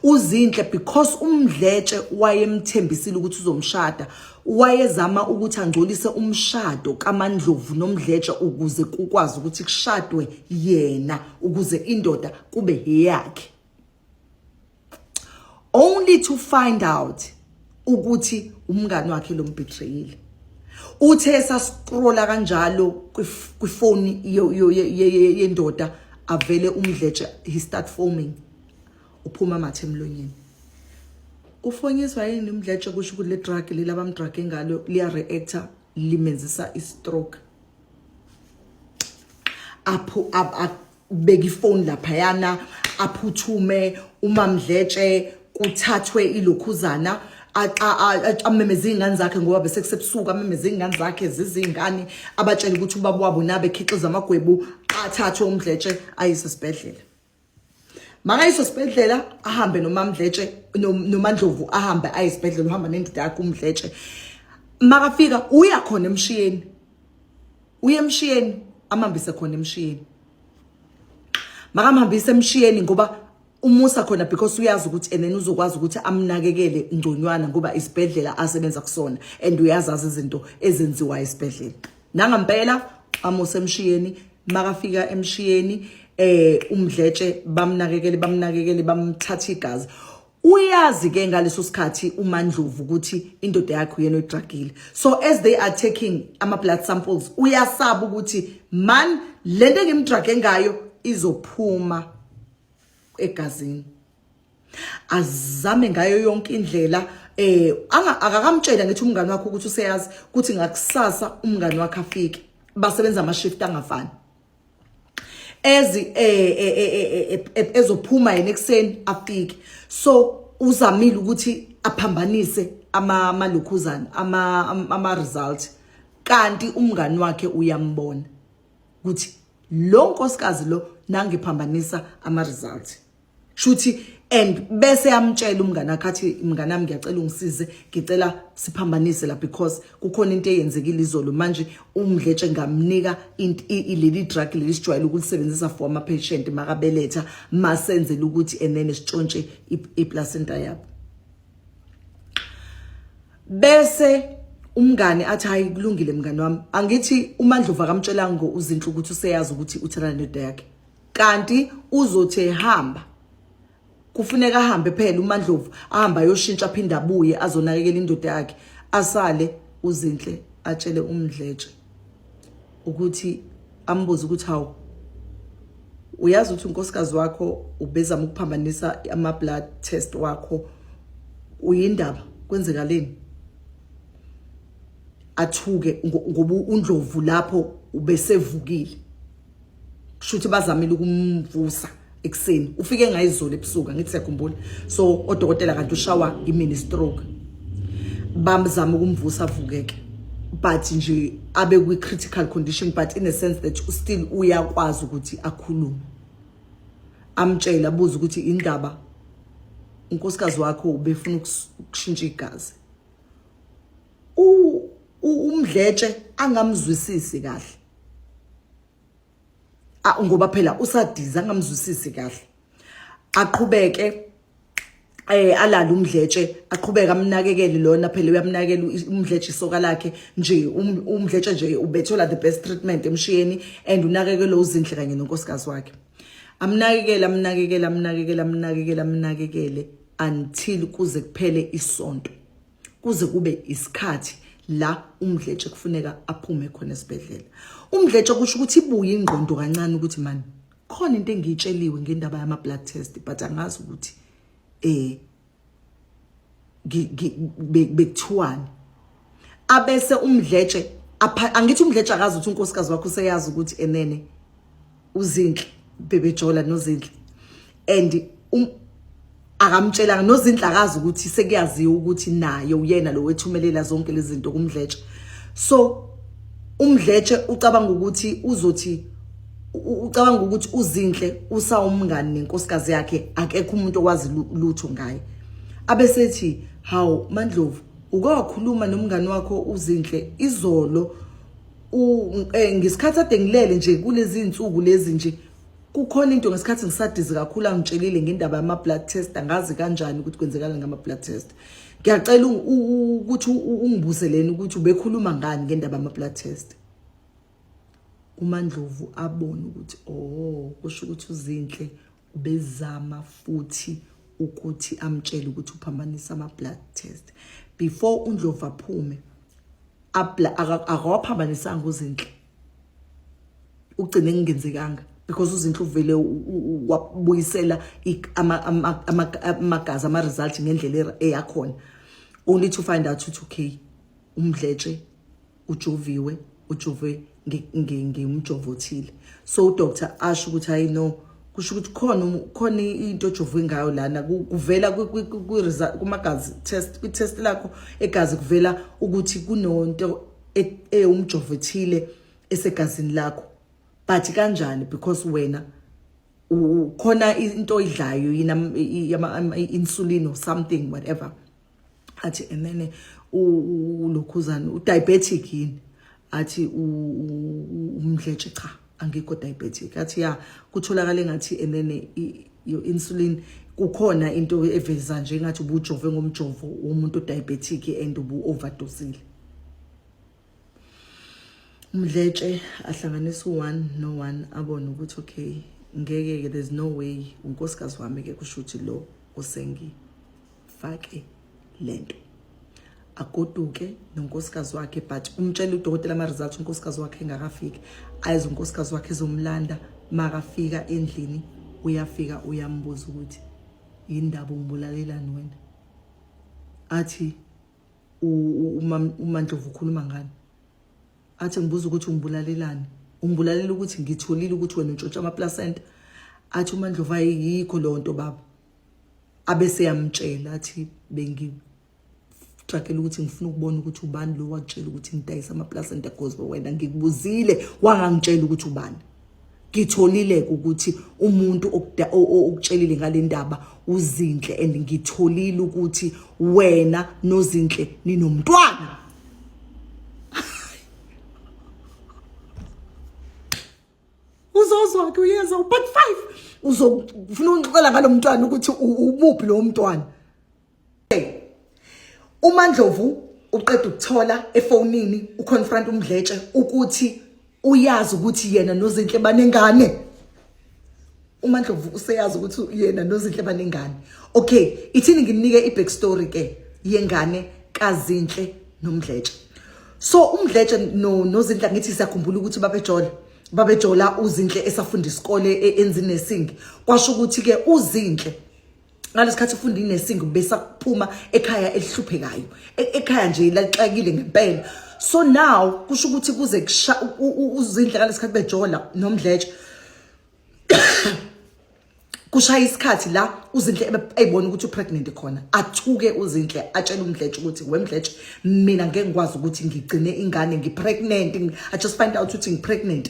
UZinhle, because uMdletshe wayemthembisile ukuthi uzomshada, wayezama ukuthi angcolise umshado kaMandlovu noMdletshe ukuze kukwazi ukuthi kushadwe yena, ukuze indoda kube eyakhe, only to find out ukuthi umngani wakhe lo mbetrayile. Uthe esascrolla kanjalo kwifoni yendoda, avele uMdletshe, he start foaming, uphuma amathe emlonyeni. Ufonyiswa yini uMdletshe? Kusho ukuthi le drug leli abamdrage ngalo liya reacta, limenzisa i-stroke. Apho abeka ifoni laphayana, aphuthume uMamdletshe, kuthathwe ilokhuzana, amemeze iy'ngane zakhe ngoba bese kusebusuku, amemeze iy'ngane zakhe zizingane, abatshele ukuthi ubaba wabo nabe ekhiqiza amagwebu. Athathwe uMdletshe ayise esibhedlela. Makayiswe esibhedlela, ahambe noMamdletshe, noMandlovu, ahambe aye esibhedlela, uhamba nendoda yakhe uMdletshe. Makafika uya khona emshiyeni, uye emshiyeni, amhambise khona emshiyeni. Makamhambise emshiyeni ngoba umusa khona, because uyazi ukuthi and then uzokwazi ukuthi amnakekele ngconywana ngoba isibhedlela asebenza kusona and uyazazi izinto ezenziwa esibhedlela. Nangampela amuse emshiyeni. Makafika emshiyeni uMdletshe, bamnakekele, bamnakekele, bamthatha igazi. Uyazi ke ngaleso sikhathi uMandlovu ukuthi indoda yakhe uyena oyidragile, so as they are taking ama blood samples, uyasaba ukuthi man, lento engimdrage ngayo izophuma egazini. Azame ngayo yonke indlela akakamtshela ngithi umngani wakhe ukuthi useyazi ukuthi ngakusasa umngani wakhe afike, basebenza ama shift angafani. Ezi ezophuma yena ekseni afike, so uzamile ukuthi aphambanise ama amalokhuzana ama result, kanti umngani wakhe uyambona ukuthi lo nkosikazi lo nangiphambanisa ama result shuthi, and bese yamtshela umngane wakhe, athi, "Mngane wami, ngiyacela ungisize, ngicela siphambanise la because kukhona into eyenzekile izolo. Manje uMdletshe ngamnika leli drug leli sijwayele ukulisebenzisa for ama patient makabeletha, masenzele ukuthi and then sitshontshe iplacenta yabo." Bese umngane athi, "Hayi, kulungile mngane wami." Angithi uMandlovu akamtshelanga uZinhle ukuthi useyazi ukuthi uthelana nendoda yakhe, kanti uzothi ehamba, kufuneka ahambe phela uMandlovu, ahamba ayoshintsha, aphinde abuye azonakekela indoda yakhe. Asale uZinhle, atshele uMdletshe ukuthi, ambuze ukuthi, "Hawu, uyazi ukuthi unkosikazi wakho ubezama ukuphambanisa ama blood test wakho? Uyindaba kwenzekaleni?" Athuke ngoba uNdlovu lapho ubesevukile, kusho bazamile ukumvusa ekuseni, ufike ngayizolo ebusuku, angithi siyakhumbula. So odokotela, kanti ushawa imini stroke, bamzama ukumvusa avukeke, but nje abe kwi critical condition, but in a sense that still uyakwazi ukuthi akhulume. Amtshela, abuze ukuthi indaba unkosikazi wakho ubefuna ukushintsha igazi. UMdletshe angamzwisisi kahle ngoba phela usadiza, angamzwisisi kahle. Aqhubeke alala uMdletshe, aqhubeka amnakekele lona, phela uyamnakekela uMdletshe, isoka lakhe nje. UMdletshe nje ubethola the best treatment emshiyeni and unakekelo uZinhle kanye nonkosikazi wakhe. Amnakekele, amnakekele, amnakekele, amnakekele, amnakekele until kuze kuphele isonto, kuze kube isikhathi La uMdletshe kufuneka aphume khona esibhedlela. UMdletshe kusho ukuthi ibuye ingqondo kancane ukuthi mani khona into engiyitsheliwe ngendaba yama blood test, but angazi ukuthi bekuthiwani. Abese uMdletshe, angithi uMdletshe akazi ukuthi unkosikazi wakhe useyazi ukuthi enene uZinhle bebejola noZinhle, and akamtshelanga noZinhle, akazi ukuthi sekuyaziwa ukuthi naye uyena lo wethumelela zonke lezi zinto kuMdletshe. So uMdletshe ucabanga ukuthi uzothi ucabanga ukuthi uZinhle usawumngani nenkosikazi yakhe, akekho umuntu okwazi lutho ngaye. Abesethi, "Hawu Mandlovu, uke wakhuluma nomngani wakho uZinhle izolo ngesikhathi ade ngilele nje kulezi insuku lezi nje, kukhona into ngesikhathi ngisadizi kakhulu angitshelile ngendaba yama blood test, angazi kanjani ukuthi kwenzekalani ngama blood test. Ngiyacela ukuthi ungibuzeleni ukuthi ubekhuluma ngani ngendaba yama blood test." UMandlovu abone ukuthi, oh, kusho ukuthi uZinhle ubezama futhi ukuthi amtshele ukuthi uphambanisa ama blood test. Before uNdlovu aphume, akawaphambanisanga uZinhle, ugcine kungenzekanga because uZinhle uvele wabuyisela amagazi, ama-result ngendlela eyakhona, only to find out ukuthi, okay, uMdletshe ujoviwe, ujove ngumjovo othile. So udoctor asho ukuthi, hayi no, kusho ukuthi khona into ojovwe ngayo lana, kuvela kumagazi test, kwi-test lakho egazi kuvela ukuthi kunonto ewumjovo ethile esegazini lakho, but kanjani? Because wena khona into oyidlayo yini, ama insulin or something, whatever. Athi, and then ulokhuzana udiabetic yini? Athi uMdletshe, "Cha, angikho diabetic." Athi, "Ya, kutholakala engathi and then your insulin kukhona into eveza nje ngathi ubujove ngomjovo womuntu diabetic and ubu overdosile." UMdletshe ahlanganisa u1 no1, abone ukuthi, okay, ngeke ke, there's no way, unkosikazi wami ke kusho ukuthi lo osengifake lento. Agoduke nonkosikazi wakhe, but umtshela udokotela ama results unkosikazi wakhe engakafiki. Ayize unkosikazi wakhe ezomlanda. Makafika endlini, uyafika uyambuza ukuthi, "Yindaba ungibulalelani wena?" Athi uMandlovu, "Ukhuluma ngani?" Athi, "Ngibuza ukuthi ungibulalelani, ungibulalela ukuthi ngitholile ukuthi wena untshontsha ama-placenta." Athi uMandlovu, "Ayikho leyo nto, baba." Abese yamtshela, athi, "Bengixakela ukuthi ngifuna ukubona ukuthi ubani lo wakutshela ukuthi ngidayisa ama-placenta, cause wena ngikubuzile wangangitshela ukuthi ubani. Ngitholile ukuthi umuntu okutshelile ngale ndaba uZinhle, and ngitholile ukuthi wena noZinhle ninomntwana." Uzozwa ke, uyeza upart 5, uzofuna ungixoxela ngalo mntwana ukuthi umuphi lo mntwana. UMandlovu uqeda ukuthola efonini, uconfront uMdletshe ukuthi uyazi ukuthi yena noZinhle banengane. UMandlovu useyazi ukuthi yena noZinhle banengane. Okay, ithini nginike i-back story ke yengane kaZinhle noMdletshe. So uMdletshe no noZinhle, ngithi siyakhumbula ukuthi babejola uZinhle esafunda isikole enza nursing. Kwasho ukuthi ke uZinhle ngalesikhathi ufunda inursing besakuphuma ekhaya elihluphekayo, ekhaya nje lalixakile ngempela. So now kusho ukuthi kuze kusha uZinhle ngalesikhathi bejola noMdletshe, kushaya isikhathi la uZinhle eyibona ukuthi upregnant khona. Athuke uZinhle, atshela uMdletshe ukuthi, "WeMdletshe, mina ngeke ngikwazi ukuthi ngigcine ingane, ngipregnant. I just find out ukuthi ngipregnant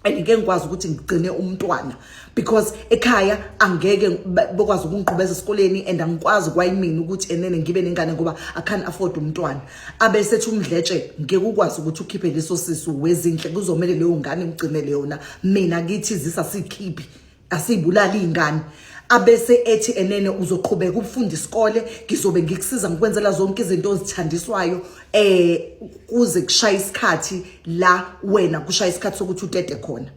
and ngeke ngikwazi ukuthi ngigcine umntwana because ekhaya angeke bekwazi ukungiqhubeza esikoleni and angikwazi kwayimina ukuthi enene ngibe nengane ngoba I can't afford umntwana." Abesethi uMdletshe, "Ngeke ukwazi ukuthi ukhiphe leso sisu weZinhle, kuzomele leyo ngane ugcinele yona. Mina kithi zisa sikhiphi, asiyibulali izingane." Abese ethi, enene uzoqhubeka ukufunda isikole, ngizobe ngikusiza ngokwenzela zonke izinto ozithandiswayo kuze kushaya isikhathi la wena kushaya isikhathi sokuthi utete khona.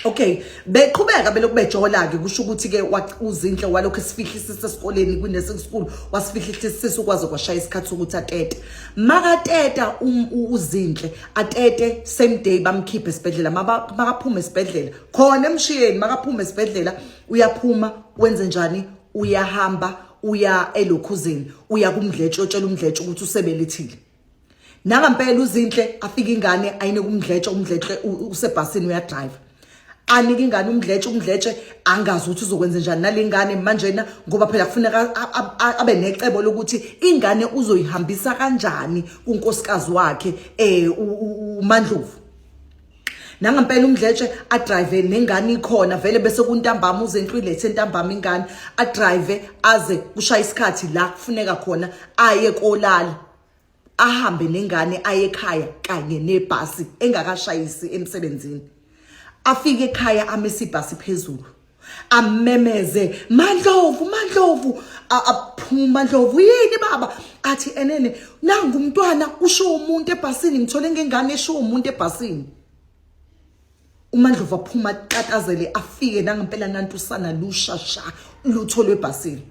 Okay, beqhubeka belokhu bejola ke, kusho ukuthi ke uZinhle walokhu esifihlisisa esikoleni kwi nursing school, wasifihlisisa ukwazi kwashaya isikhathi sokuthi atete. Makateta uZinhle, atete same day, bamkhiphe esibhedlela. Makaphuma esibhedlela khona emshiyeni, makaphuma esibhedlela uyaphuma, wenze njani? Uyahamba uya elokhuzeni, uya kuMdletshe, uyotshela uMdletshe ukuthi usebelethile. Nangampela uZinhle afika ingane ayinike uMdletshe, uMdletshe usebhasini uyadrive, anike ingane uMdletshe, uMdletshe angazi ukuthi uzokwenza njani nale ngane manjena, ngoba phela kufuneka abe necebo lokuthi ingane uzoyihambisa kanjani kunkosikazi wakhe uMandlovu. Nangampela uMdletshe adrive nengane ikhona vele, bese kuntambama, uZenhlu ilethe ntambama ingane, adrive aze kushaya isikhathi la kufuneka khona aye kolala, ahambe nengane aye ekhaya kanye nebhasi engakashayisi emsebenzini. Afike ekhaya, amise ibhasi phezulu, amemeze, "Mandlovu, Mandlovu!" Aphuma Ndlovu, "Yini baba?" Athi, "Enene nangu umntwana usho umuntu ebhasini, ngithole ngengane esho umuntu ebhasini." UMandlovu aphuma atatazele, afike nangempela nantu usana lushasha lutholwe ebhasini.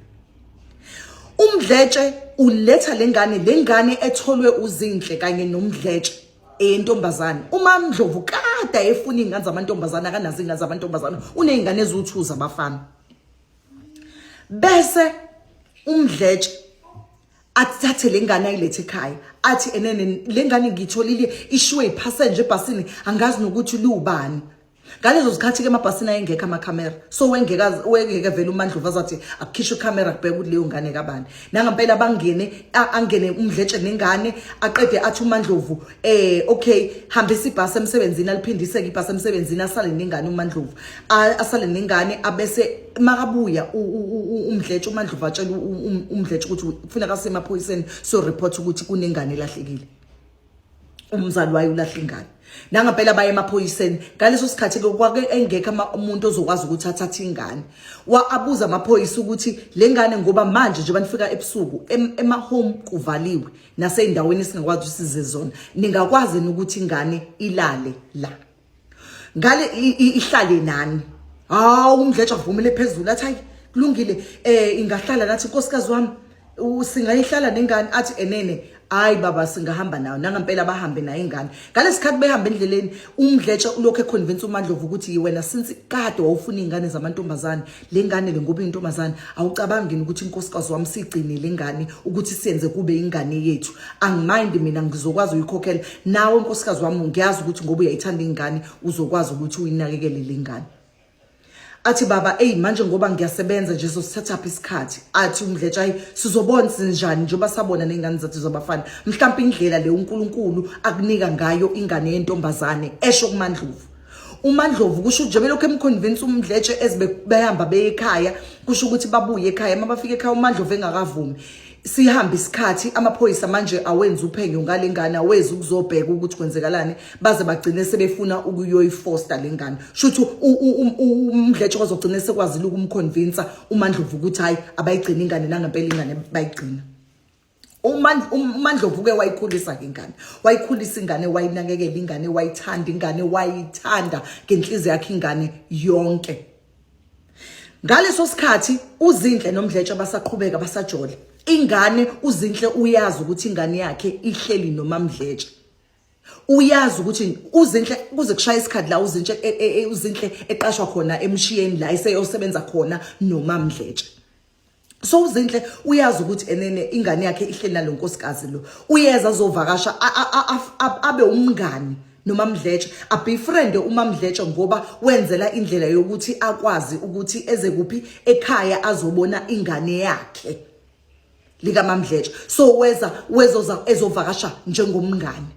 UMdletshe uletha lengane, lengane etholwe uZinhle kanye noMdletshe, eyentombazane. UMaNdlovu kade efuna izingane zamantombazane, akanazo izingane zamantombazane, unezingane eziwu2 zabafana. Bese uMdletshe athathe lengane ayilethe ekhaya, athi, "Enene lengane ngiyitholile ishiwe ipassenger ebhasini, angazi nokuthi liwubani." Ngalezo zikhathi ke emabhasini ayengekho amakhamera, so wengeka wengeke vele uMandlovu azathi akukhishwe ikhamera kubheka ukuthi leyo ngane kabani. Nangampela bangene, angene uMdletshe nengane, aqede athi uMandlovu, "Okay, hambisa ibhasi emsebenzini." Aliphindise ke ibhasi emsebenzini, asale nengane uMandlovu, asale nengane. Abese makabuya uMdletshe, uMandlovu atshela uMdletshe ukuthi kufuneka sisemaphoyiseni so report ukuthi kunengane elahlekile, umzali wayo ulahla ingane. Nangempela baye emaphoyiseni. Ngaleso sikhathi ke kwake engekho umuntu ozokwazi ukuthi athathe ingane. Wa abuza amaphoyisa ukuthi le ngane, ngoba manje nje banifika ebusuku, ema home kuvaliwe naseyindaweni esingakwazi ukuthi size zona, ningakwazi ukuthi ingane ilale la ngale, ihlale nani? Hawu, uMdletshe avumele phezulu, athi, "Hayi, kulungile, ingahlala nathi nkosikazi wami, singayihlala nengane." Athi, "Enene hayi baba, singahamba nayo." Nangampela bahambe nayo ingane. Ngalesikhathi behamba endleleni, uMdletshe ulokhu econvince uMandlovu ukuthi, "Wena since kade wawufuna izingane zamantombazane, le ngane le ngoba intombazane, awucabangi ukuthi inkosikazi wami sigcine le ngane ukuthi siyenze kube ingane yethu? Angimind mina, ngizokwazi uyikhokhela. Nawe nkosikazi wami, ngiyazi ukuthi ngoba uyayithanda ingane, uzokwazi ukuthi uyinakekele le ngane." Athi, "Baba, ey, manje ngoba ngiyasebenza nje, sosithathaphi isikhathi?" Athi uMdletshe, "Hayi, sizobona sinjani njengoba sabona ney'ngane zethu zabafana. Mhlawumpe indlela le uNkulunkulu akunika ngayo ingane yentombazane," esho kuMandlovu. UMandlovu kusho nje belokhu emconvince uMdletshe ezibe behamba beye ekhaya, kusho ukuthi babuye ekhaya. Uma bafika ekhaya, uMandlovu engakavumi. Sihambe isikhathi, amaphoyisa manje awenza uphenyo ngale ngane, awezi ukuzobheka ukuthi kwenzekalani, baze bagcine sebefuna ukuyoyifoster le ngane. Shuthi uMdletshe kwazogcina sekwazile ukumconvince uMandlovu ukuthi hayi, abayigcina ingane. Nangempela ingane bayigcina. UMandlovu ke wayikhulisa ke ingane, wayikhulisa ingane, wayinakekela ingane, wayithanda ingane, wayithanda ngenhliziyo yakhe ingane yonke. Ngaleso sikhathi uZinhle noMdletshe basaqhubeka basajola. Ingane, uZinhle uyazi ukuthi ingane yakhe ihleli noMamdletshe. Uyazi ukuthi uZinhle, kuze kushaya isikhathi la uZinhle uZinhle eqashwa khona emshiyeni la eseyosebenza khona noMamdletshe. So uZinhle uyazi ukuthi enene ingane yakhe ihleli nalo nkosikazi lo. Uyeza azovakasha, abe umngani noMamdletshe, abefriend uMamdletshe, ngoba wenzela indlela yokuthi akwazi ukuthi eze kuphi ekhaya azobona ingane yakhe likaMamdletshe. So weza wezoza ezovakasha njengomngani.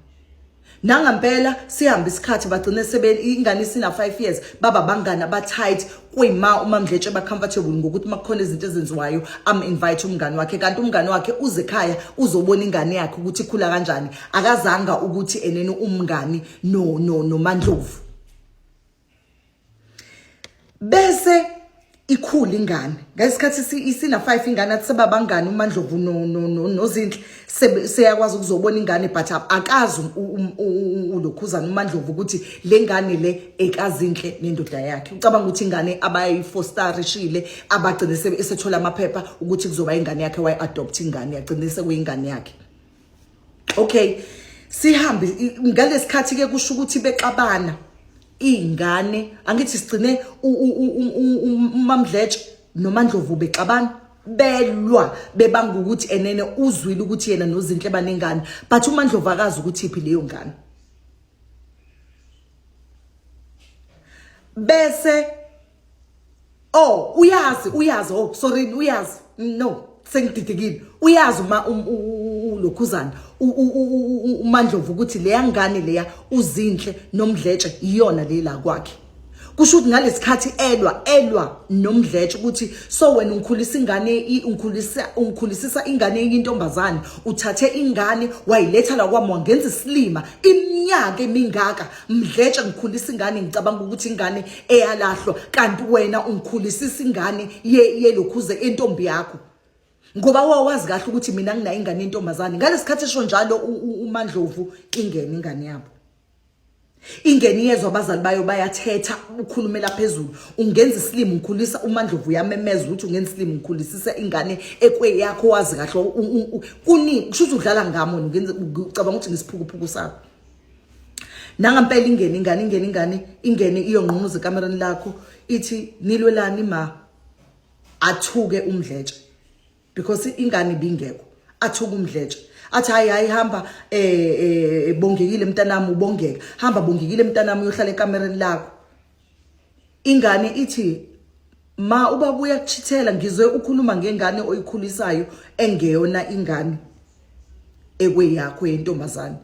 Nangampela sihamba isikhathi, bagcine sebe ingane isina 5 years, baba bangani aba tight, kuyima uMamdletshe ba comfortable ngokuthi makukhona izinto ezenziwayo am invite umngani wakhe, kanti umngani wakhe uze ekhaya uzobona ingane yakhe ukuthi ikhula kanjani, akazanga ukuthi enene umngani no no noMandlovu. Bese Ikhulu ingane ngesikhathi isina 5 ingane athi sebabangani uMandlovu no no noZinhle, seyakwazi ukuzobona ingane, but akazi ulokhuzana uMandlovu ukuthi le ngane le ekaZinhle nendoda yakhe. Ucabanga ukuthi ingane abayifosterishile, abagcine esethola amaphepha ukuthi kuzoba ingane yakhe, wayi-adopt ingane, yagcine sekuyingane yakhe. Okay, sihambe ngalesikhathi ke, kusho ukuthi bexabana ingane, angithi sigcine uMamdletshe noMandlovu bexabana, belwa, bebanga ukuthi enene uzwile ukuthi yena noZinhle banengane, but uMandlovu akazi ukuthi iphi leyo ngane. Bese, oh, uyazi, uyazi, oh sorry, uyazi, no, sengididikile. Uyazi uma ulokhuzana uMandlovu ukuthi leya ngane leya uZinhle noMdletshe iyona le la kwakhe. Kusho ukuthi ngalesikhathi elwa noMdletshe ukuthi so wena ungikhulisa ingane, ungikhulisisa ingane yentombazane, uthathe ingane wayiletha la kwami, wangenza isilima iminyaka emingaka. Mdletshe, ngikhulisa ingane ngicabanga ukuthi ingane eyalahlwa, kanti wena ungikhulisisa ingane yelokhuze entombi yakho, ngoba wawazi kahle ukuthi mina nginayo ingane yentombazane. Ngalesikhathi esho njalo uMandlovu, ingene ingane yabo, ingene, iyezwa abazali bayo bayathetha, ukhulumela phezulu, ungenza isilimo ngikhulisa. UMandlovu uyamemeza ukuthi ungenza isilimo ngikhulisisa ingane ekweyakho, wazi kahle kunini. Kusho ukuthi udlala ngami wena, ungenza ucabanga ukuthi ngisiphukuphuku sakho. Nangampela ingene ingane, ingene ingane, ingene iyongqunguza ekamereni lakho, ithi, "Nilwelani, ma?" Athuke uMdletshe because ingane ibingekho. Athuke uMdletshe, athi, "Hayi, hayi, hamba, Bongekile mntanami, ubongeka, hamba Bongekile mntanami, uyohlala ekamereni lakho." Ingane ithi, "Ma, ubaba uyakuchithela, ngizwe ukhuluma ngengane oyikhulisayo engeyona ingane ekweyakho yentombazane.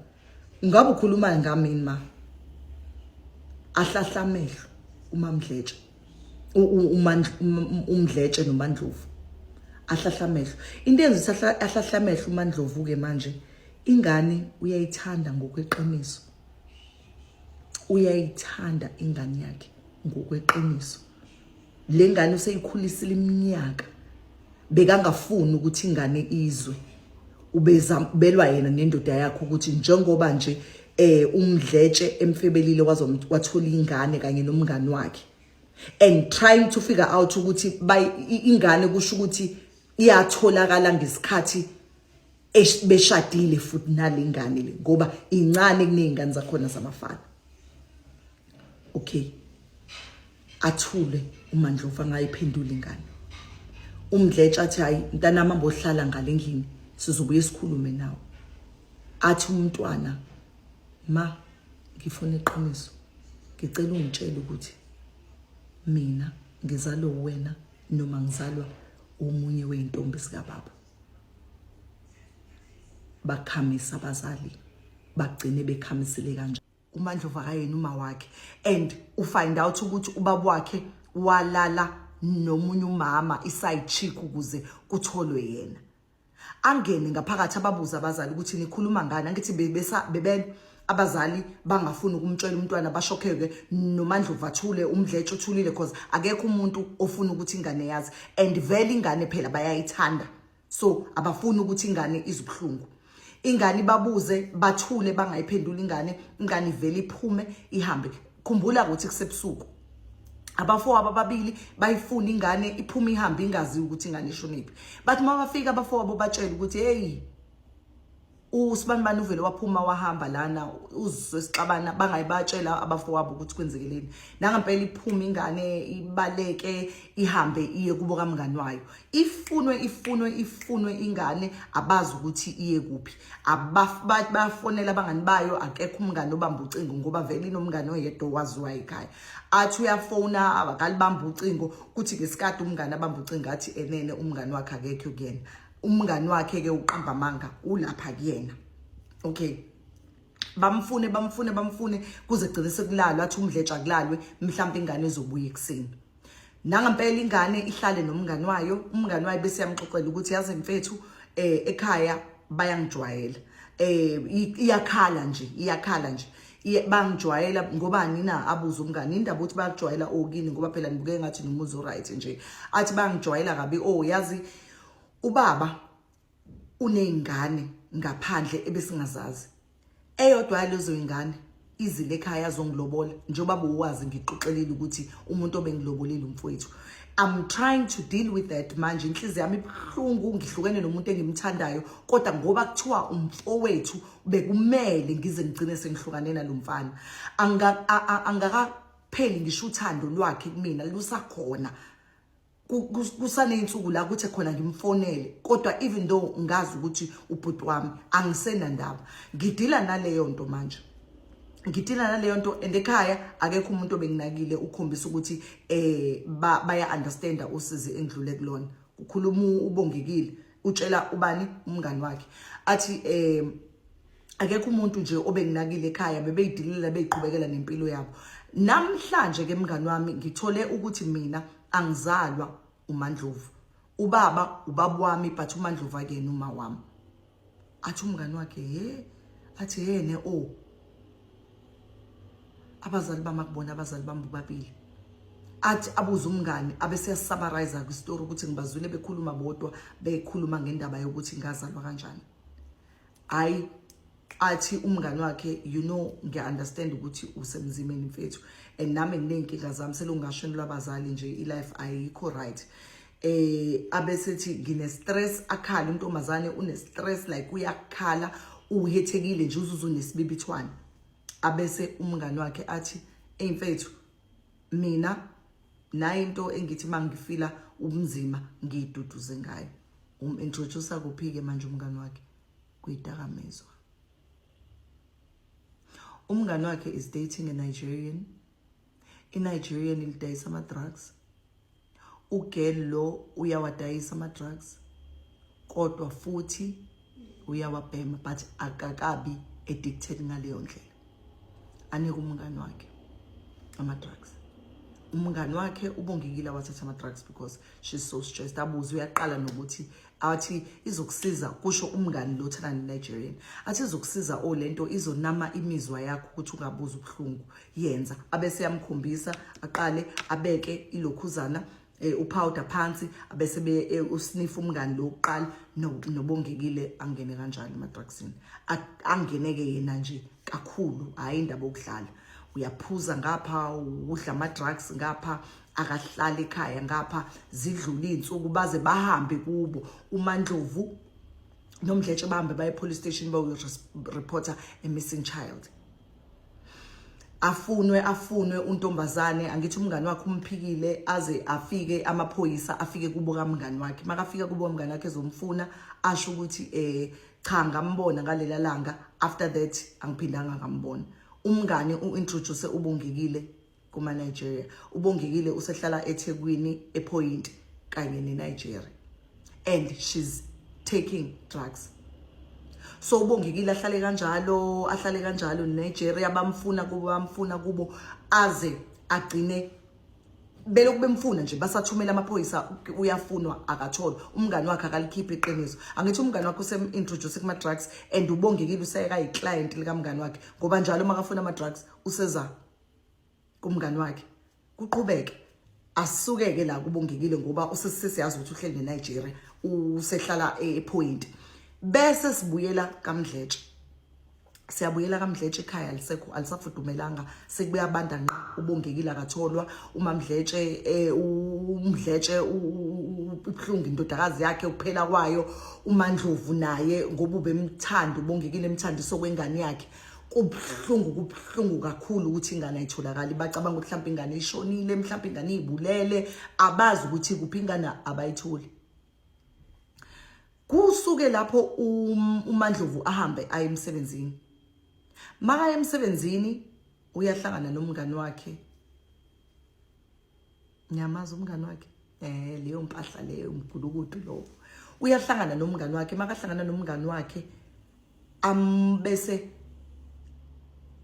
Ungabe ukhuluma ngami ma?" Ahlahla amehlo uMamdletshe, uMdletshe noMandlovu ahlahla amehlo. Into yenza ukuthi ahlahla amehlo uMandlovu ke manje, ingane uyayithanda ngokweqiniso, uyayithanda ingane yakhe ngokweqiniso. Le ngane useyikhulisile iminyaka, bekangafuni ukuthi ingane izwe ubeza belwa yena nendoda yakhe ukuthi njengoba nje uMdletshe emfebelile, wathola ingane kanye nomngani wakhe, and trying to figure out ukuthi ingane kusho ukuthi iyatholakala ngesikhathi beshadile futhi nalengane le, ngoba incane kunezingane zakhona zamafana. Okay, athule uMandlovu, angayiphendula ingane. UMdletshe athi, "Hayi mntanami, ambohlala ngale ndlini, sizobuye sikhulume nawe." Athi umntwana, "Ma, ngifuna iqiniso, ngicela ungitshele ukuthi mina ngizalwe wena noma ngizalwa omunye wey'ntombi zikababa." Bakhamisa abazali, bagcine bekhamisile kanje. UMandlovu akayena uma wakhe, and ufind out ukuthi ubaba wakhe walala nomunye umama, iside chick, ukuze kutholwe yena. Angene ngaphakathi, ababuza abazali ukuthi nikhuluma ngani. Angithi bebesa bebele abazali, bangafuni ukumtshela umntwana, bashokheke. NoMandlovu athule, uMdletshe uthulile, because akekho umuntu ofuna ukuthi ingane yazi, and vele ingane phela bayayithanda, so abafuni ukuthi ingane izubuhlungu. Ingane babuze, bathule, bangayiphendula ingane. Ingane ivele iphume ihambe. Khumbula ukuthi kusebusuku. Abafowabo ababili bayifuna ingane, iphume ihambe, ingazi ukuthi ingane ishonephi. Bathi uma bafika abafowabo, batshela ukuthi, "Hey, usibanibani uvele waphuma wahamba lana, uzwe sixabana." Bangayibatshela abafowabo ukuthi kwenzekeleni. Nangempela iphuma ingane, ibaleke, ihambe iye kubo kamngani wayo. Ifunwe, ifunwe, ifunwe ingane, abazi ukuthi iye kuphi. Bafonela abangani bayo, akekho umngani obamba ucingo, ngoba vele inomngani oyedwa owaziwayo ekhaya. Athi uyafona, akalibamba ucingo. Kuthi ngesikade umngani abamba ucingo, athi enene umngani wakhe akekho kuyena. Umngani wakhe ke uqamba amanga, ulapha kuyena. Okay, bamfune, bamfune, bamfune kuze gcine sekulalwa. Athi uMdletsha kulalwe, mhlawumbe ingane izobuya ekuseni. Nangampela ingane ihlale nomngani wayo. Umngani wayo bese yamxoxela ukuthi, "Yazi mfethu, ekhaya bayangijwayela." Iyakhala nje, iyakhala nje. Bangijwayela ngobani na? Abuze umngani indaba ukuthi bayakujwayela okini, ngoba phela nibuke ngathi nomuzi oright nje. Athi bangijwayela kabi. Oh, yazi ubaba uney'ngane ngaphandle ebesingazazi, eyodwa yalezo y'ngane izile ekhaya azongilobola, njengoba bowazi ngixoxelile ukuthi umuntu obengilobolile umfowethu. I'm trying to deal with that manje. Inhliziyo yami ibuhlungu, ngihlukene nomuntu engimthandayo, kodwa ngoba kuthiwa umfowethu bekumele ngize ngigcine sengihlukane nalo mfana. Angakapheli ngisho uthando lwakhe kumina lusakhona. Kusaney'nsuku la kuthe khona ngimfonele, kodwa even though ngazi ukuthi ubhuti wami, angisenandaba. Ngidila naleyo nto manje, ngidila naleyo nto, and ekhaya akekho umuntu obenginakile ukukhombisa ukuthi baya understanda usizi engidlule kulona. Kukhuluma uBongekile, utshela ubani? Umngani wakhe. Athi akekho umuntu nje obenginakile ekhaya, bebeyidilela, beyiqhubekela nempilo yabo. Namhlanje ke mngani wami, ngithole ukuthi mina angizalwa uMandlovu. Ubaba ubaba wami, but uMandlovu akuyena uma wami. Athi umngani wakhe, he, athi he ne, oh, abazali bami akubona abazali bami bobabili. Athi abuze umngani, abese summarize kwistory ukuthi ngibazwile bekhuluma bodwa, bekhuluma ngendaba yokuthi ngazalwa kanjani. Hayi, athi umngani wakhe, you know, ngiya-understand ukuthi usemzimeni mfethu, and nami nginey'nkinga zami, selungashenelwa abazali nje, i-life ayikho right. Abesethi ngine stress, akhala intombazane, une stress, like uyakhala, uhethekile nje, uzuzu nesibibithwana. Abese umngani wakhe athi, "Ey mfethu, mina nayi into engithi mangifila ubunzima ngiyiduduze ngayo." Umintroduce kuphi ke manje umngani wakhe? Kuyidakamizwa. Umngani wakhe is dating a Nigerian. I-Nigerian ilidayisa ama-drugs. Ugirl lo uyawadayisa ama-drugs, kodwa futhi uyawabhema, but akakabi addicted ngaleyo ndlela. Anike umngani wakhe ama-drugs. Umngani wakhe uBongekile wathatha ama-drugs because she's so stressed. Abuze, uyaqala nokuthi athi izokusiza, kusho umngani lo thana ne-Nigerian, athi izokusiza, o lento izonama imizwa yakho ukuthi ungabuza ubuhlungu, yenza. Abese yamkhombisa, aqale abeke ilokhuzana, upowder phansi, abese be usniff umngani lo uqala noBongekile, angene kanjalo emadrugsini. Angeneke yena nje kakhulu, hayi indaba okudlala. Uyaphuza ngapha, udla ama-drugs ngapha, akahlali ekhaya ngapha. Zidlula iy'nsuku, baze bahambe kubo uMandlovu noMdletshe, bahambe baye police station bayoreporta a missing child. Afunwe, afunwe untombazane. Angithi umngani wakhe umphikile, aze afike amaphoyisa, afike kubo kamngani wakhe. Makafika kubo kamngani wakhe ezomfuna, asho ukuthi cha, ngambona ngalela langa, after that angiphindanga ngambona. Umngani uintroduce uBongekile kuma Nigeria. UBongekile usehlala eThekwini ePoint kanye neNigeria, and she's taking drugs. So uBongekile ahlale kanjalo, ahlale kanjalo neNigeria. Bamfuna kubo, bamfuna kubo, aze agcine belokhu bemfuna nje, basathumela amaphoyisa, uyafunwa, akatholwa. Umngani wakhe akalikhiphi iqiniso. Angithi umngani wakhe usem-introduce kuma-drugs, and uBongekile useyekayi-client likamngani wakhe, ngoba njalo uma kafuna ama-drugs useza kumngani wakhe. Kuqhubeke, asukeke la kuBongekile, ngoba usesiyazi ukuthi uhleli neNigeria, usehlala ePoint. Bese sibuyela kaMdletshe, siyabuyela kaMdletshe, ekhaya alisekho, alisafudumelanga, sekubuya abanda nqa. UBongekile akatholwa. UMamdletshe, uMdletshe ubuhlungu, indodakazi yakhe ukuphela kwayo. UMandlovu naye, ngoba ubemthanda uBongekile, emthandiso kwengane yakhe, kubuhlungu, kubuhlungu kakhulu ukuthi ingane ayitholakali. Bacabanga ukuthi mhlawumbe ingane ishonile, mhlawumbe ingane izibulele, abazi ukuthi kuphi ingane, abayitholi. Kusuke lapho uMandlovu ahambe aye emsebenzini. Makaye emsebenzini uyahlangana nomngani wakhe. Ngiyamazi umngani wakhe, leyo mpahla leyo, umgulukudu lowo. Uyahlangana nomngani wakhe. Makahlangana nomngani wakhe, ambese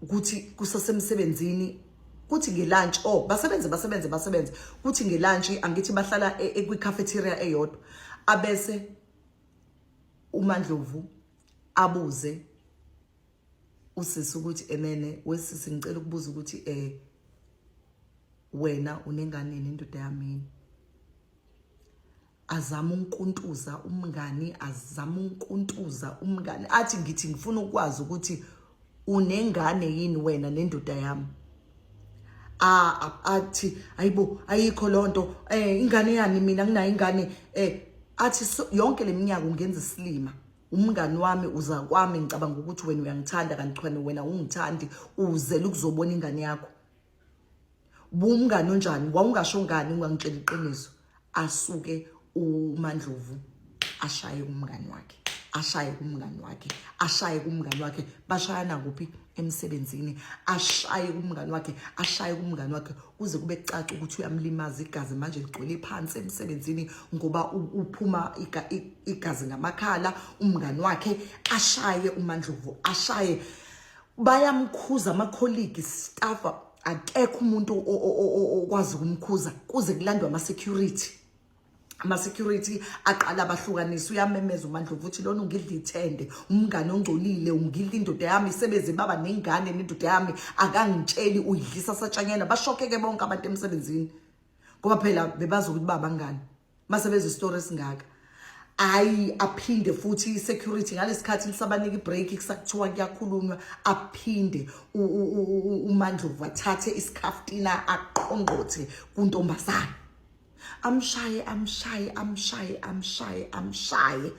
kuthi kusasemsebenzini, kuthi ngelunch, oh, basebenze, basebenze, basebenze, kuthi ngelunch, angithi bahlala kwi-cafeteria eyodwa, abese uMandlovu abuze. Usisi ukuthi enene wesisi ngicela ukubuza ukuthi wena unengane nendoda yami. Azama unkuntuza umngani, azama unkuntuza umngani, athi ngithi ngifuna ukwazi ukuthi unengane yini wena nendoda yami. Athi ayibo, ayikho lonto, ingane yani, mina nginayo ingane. Athi yonke leminyaka ungenza isilima, umngani wami uza kwami, ngicabanga ukuthi wena uyangithanda, kanti cha, wena ungithandi, uzela ukuzobona ingane yakho. Bumngani onjani? Wawungasho ngani ungangitshela iqiniso? Asuke uMandlovu ashaye umngani wakhe, ashaye kumngani wakhe, ashaye kumngani wakhe. Bashayana kuphi? Emsebenzini. Ashaye kumngani wakhe, ashaye kumngani wakhe, kuze kube kucaca ukuthi uyamlimaza. Igazi manje ligcwele phansi emsebenzini ngoba uphuma igazi ngamakhala umngani wakhe. Ashaye uMandlovu, ashaye. Bayamkhuza ama-colleague, staff, akekho umuntu okwazi ukumkhuza kuze kulandwe ama-security. Ama-security aqala abahlukanisa. Uyamemeza uMandlovu ukuthi lona ungidla ithende, umngane ongcolile, ungidla indoda yami, isebeze baba nengane nendoda yami, akangitsheli, uyidlisa satshanyana. Bashokheke bonke abantu emsebenzini ngoba phela bebazi ukuthi babangani. Mase bezwe isitori esingaka, ayi, aphinde futhi i-security ngalesikhathi lisabanika i-break, kusakuthiwa kuyakhulunywa, aphinde uMandlovu athathe isikhaftina aqongqothe kuntombazana, amshaye, amshaye, amshaye, amshaye, amshaye.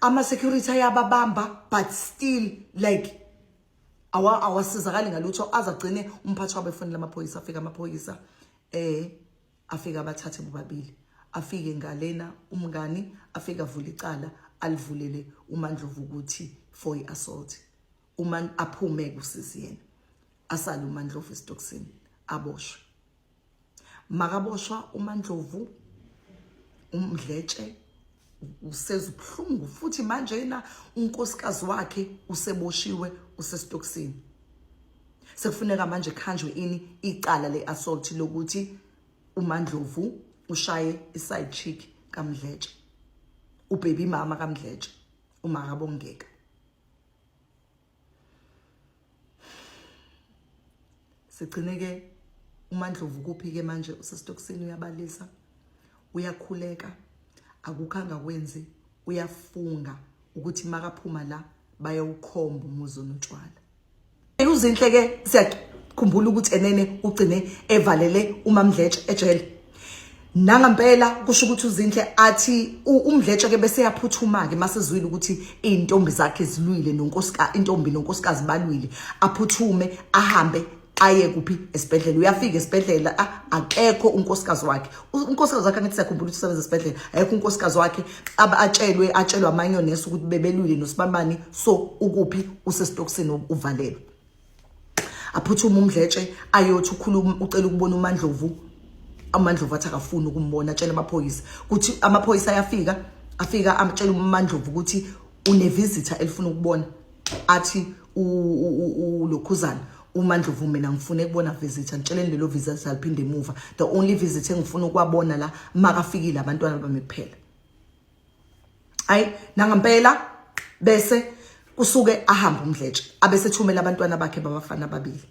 Ama-security ayababamba, but still like awasizakali ngalutho, aze agcine umphathi wabo efonela amaphoyisa. Afika amaphoyisa, afika abathathe bobabili. Afike ngalena umngani, afika avula icala, alivulele uMandlovu ukuthi for i-assault. Uma aphume kusisi yena, asale uMandlovu esitokisini, aboshwe. Makaboshwa uMandlovu, umdletshe useza ubuhlungu futhi manje yena unkosikazi wakhe useboshiwe, usesitokisini. Sekufuneka manje khanjwe ini? Icala le-assault, lokuthi uMandlovu ushaye i-side chick kaMdletshe, ubaby mama kaMdletshe, uMakabongeka. Sigcine ke uMandlovu kuphi ke manje? Usesitokisini, uyabalisa, uyakhuleka, akukho angakwenzi, uyafunga ukuthi makaphuma la bayawukhomba umuzi onotshwala. Uzinhle ke siyakhumbula ukuthi enene ugcine evalele uMamdletshe ejele. Nangampela kusho ukuthi uZinhle athi uMdletshe ke bese yaphuthuma ke masezwile ukuthi intombi zakhe zilwile nonkosikazi, intombi nonkosikazi balwile, aphuthume ahambe aye kuphi? Esibhedlela. Uyafika esibhedlela, akekho unkosikazi wakhe. Unkosikazi wakhe, angithi siyakhumbula ukuthi usebenza esibhedlela, ayekho unkosikazi wakhe. Atshelwe amanye onesi ukuthi bebelwile nosibambani, so ukuphi? Usesitokisini, uvalelwe. Aphuthuma umdletshe ayothi ukhuluma, ucela ukubona uMandlovu. UMandlovu athi akafuni ukumbona, atshela amaphoyisa ukuthi amaphoyisa ayafika. Afika amtshela uMandlovu ukuthi une-visitor elifuna ukubona. Athi ulokhuzana uMandlovu, mina ngifune ukubona visitor, ngitsheleni lelo visitor aliphinde emuva. The only visit engifuna ukwabona la makafikile abantwana bami kuphela. Ayi, nangampela bese kusuke ahambe umdletshe, abesethumela abantwana bakhe babafana ababili.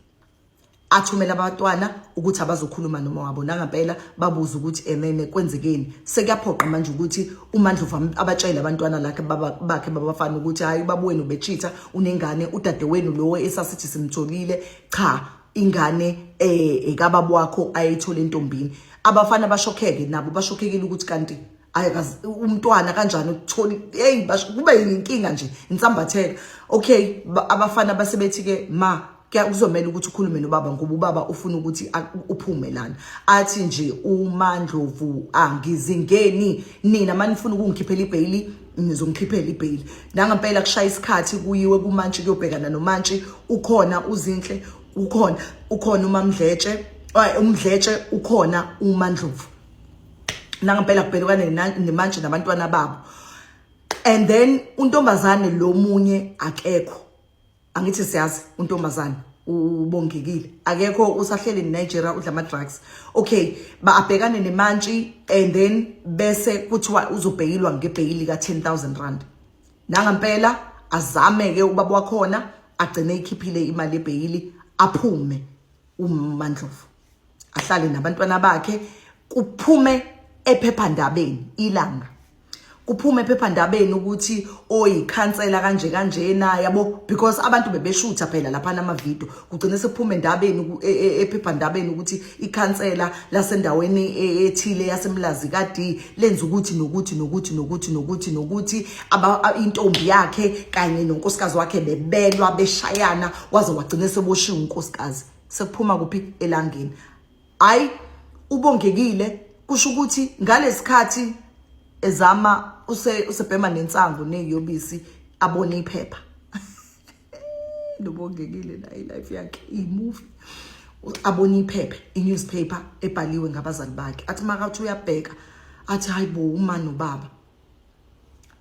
Athumela abantwana ukuthi abazokhuluma noma wabo. Nangampela babuza ukuthi emene kwenzekeni. Sekuyaphoqa manje ukuthi uMandlovu abatshele abantwana lakhe bakhe babafana ukuthi hayi, ubaba wenu bechitha, unengane, udadewenu lo esasithi simtholile, cha, ingane ekababa wakho ayithola entombini. Abafana bashokheke nabo, bashokhekile ukuthi kanti ayakazi umntwana kanjani ukuthola. Hey, kube inkinga nje, insambatheka. Okay, abafana basebethi ke, ma, kuzomela ukuthi ukhulume nobaba ngoba ubaba ufuna ukuthi uphume lana. Athi nje uMandlovu, angizingeni nina, manifuna ukungikhiphela ibhayili nizongikhiphela ibhayili. Nangampela kushaya isikhathi, kuyiwe kumantshi, kuyobhekana nomantshi. Ukhona uZinhle, ukhona uMamdletshe, umdletshe ukhona, uMandlovu. Nangampela kubhekane nemantshi nabantwana babo, and then untombazane lo munye akekho. Angithi siyazi untombazane ubongekile akekho, usahleli neNigeria, udla ama drugs. Okay, ba abhekane nemantshi and then bese kuthiwa uzobheyilwa ngebheyili ka 10,000 rand. Nangampela azame ke ubaba wakhona. Agcine ikhiphile imali ebheyili, aphume uMandlovu, ahlale nabantwana bakhe. Kuphume ephephandabeni Ilanga, kuphume ephephandabeni ukuthi oyikhansela kanje kanjena, yabo, because abantu bebeshutha phela lapha nama-video. Kugcine sekuphuma endabeni, ephephandabeni, ukuthi ikhansela lasendaweni ethile yaseMlazi kadi lenza ukuthi nokuthi nokuthi nokuthi nokuthi nokuthi, intombi yakhe kanye nonkosikazi wakhe bebelwa, beshayana, waze wagcine seboshiwe unkosikazi. Sekuphuma kuphi? Elangeni. Hayi, uBongekile kusho ukuthi ngalesikhathi ezama usebhema nensangu neziyobisi, abone iphepha noBongekile la, ilife yakhe i-movie. Abone iphepha, i-newspaper ebhaliwe ngabazali bakhe. Athi makathi uyabheka, athi, "Hayi bo, uma nobaba."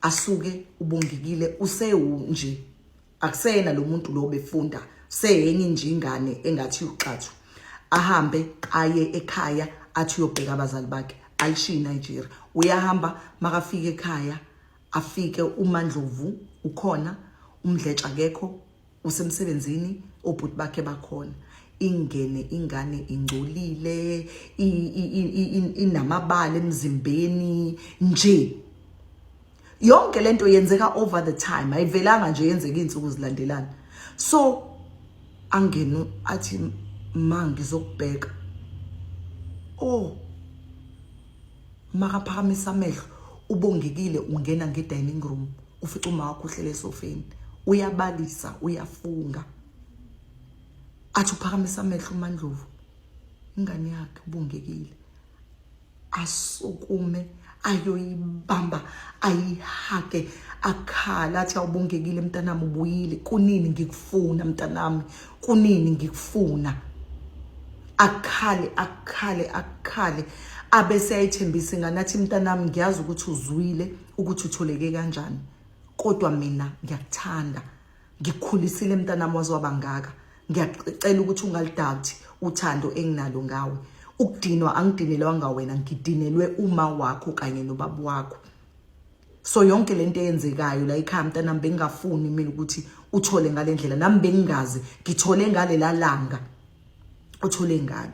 Asuke uBongekile, usewu nje, akusena lo muntu lo befunda, seyenye nje ingane engathi uxathu. Ahambe aye ekhaya, athi uyobheka abazali bakhe, alishiye iNigeria. Uyahamba, makafika ekhaya afike uMandlovu ukhona, uMdletsha akekho, usemsebenzini, obhuti bakhe bakhona. Ingene ingane ingcolile, inamabala emzimbeni nje. Yonke lento yenzeka over the time, ayivelanga nje yenzeka izinsuku zilandelana. So angene athi, "Ma, ngizokubheka." Oh, makaphakamisa amehlo uBongekile, ungena nge-dining room, ufica uma wakho uhlele esofeni, uyabalisa, uyafunga. Athi uphakamisa amehlo uMandlovu, ingane yakhe uBongekile. Asukume ayoyibamba, ayihage, akhala, athi, "Awubongekile mntanami, ubuyile! Kunini ngikufuna mntanami, kunini ngikufuna?" Akhale, akhale, akhale, abese ayithembisa ingane, athi, "Mntanami, ngiyazi ukuthi uzwile ukuthi utholeke kanjani, kodwa mina ngiyakuthanda. Ngikukhulisile mntanami waze wabangaka. Ngiyacela ukuthi ungalidoubt uthando enginalo ngawe. Ukudinwa angidinelwanga wena, ngidinelwe uma wakho kanye nobaba wakho. So yonke lento eyenzekayo la ekhaya mntanami, bengingafuni mina ukuthi uthole ngale ndlela. Nami bengingazi, ngithole ngalela langa uthole ngalo."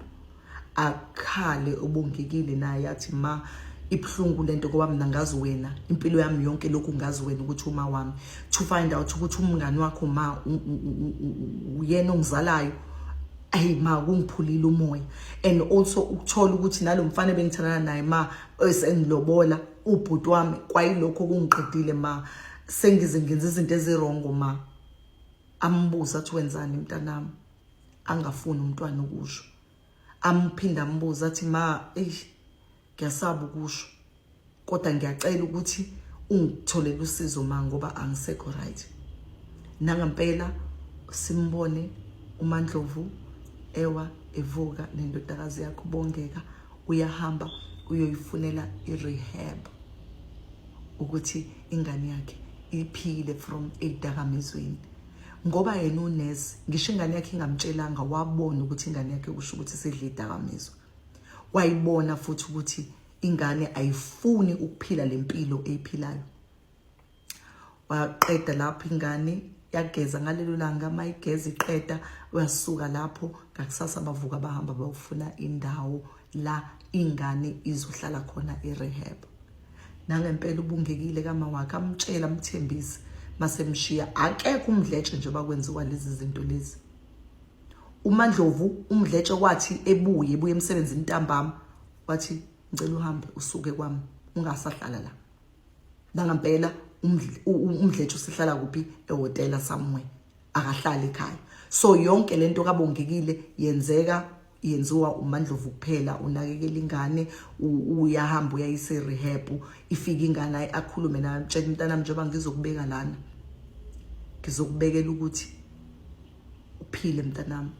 Akhale uBongekile naye, athi, "Ma, ibuhlungu lento ngoba mina ngazi wena impilo yami yonke lokhu, ngazi wena ukuthi uma wami. To find out ukuthi umngani wakho, ma, uyena ongizalayo, ayi ma, kungiphulile umoya. And also ukuthola ukuthi nalo mfana bengithandana naye, ma, esengilobola ubhuti wami, kwayilokho kungiqedile ma. Sengize ngenza izinto ezi-wrong, ma." Ambuza athi, "Wenzani mntanami?" Angafuni umntwana ukusho. Amphinda ambuza, athi, "Ma, eish, ngiyasaba ukusho, kodwa ngiyacela ukuthi ungitholele usizo ma, ngoba angisekho right." Nangampela simbone uMandlovu ewa evuka nendodakazi yakhe uBongeka. Uyahamba uyoyifunela i-rehab ukuthi ingane yakhe iphile from ey'dakamizweni, ngoba yena unesi, ngisho ingane yakhe ingamtshelanga, wabona ukuthi ingane yakhe kusho ukuthi isidla idakamizwa. Wayibona futhi ukuthi ingane ayifuni ukuphila lempilo eyiphilayo. Waqeda lapho, ingane yageza ngalelo langa. Mayigeza iqeda, uyasuka lapho. Ngakusasa bavuka, bahamba bayofuna indawo la ingane izohlala khona i-rehab. Nangempela uBongekile kama wakhe amtshela, amthembise, masemshiya akekho uMdletshe nje bakwenziwa lezi zinto lezi. UMandlovu, uMdletshe wathi ebuye ebuye emsebenzini ntambama, wathi, "Ngicela uhambe usuke kwami, ungasahlala la." Nangampela uMdletshe usihlala kuphi? Ehhotela somewhere, akahlali ekhaya. So yonke lento kaBongekile yenzeka, yenziwa uMandlovu kuphela. Unakekela ingane, uyahamba uyayise rehab. Ifika ingane, akhulume nayo, tshela, "Mntanami, njengoba ngizokubeka lana, ngizokubekela ukuthi uphile mntanami.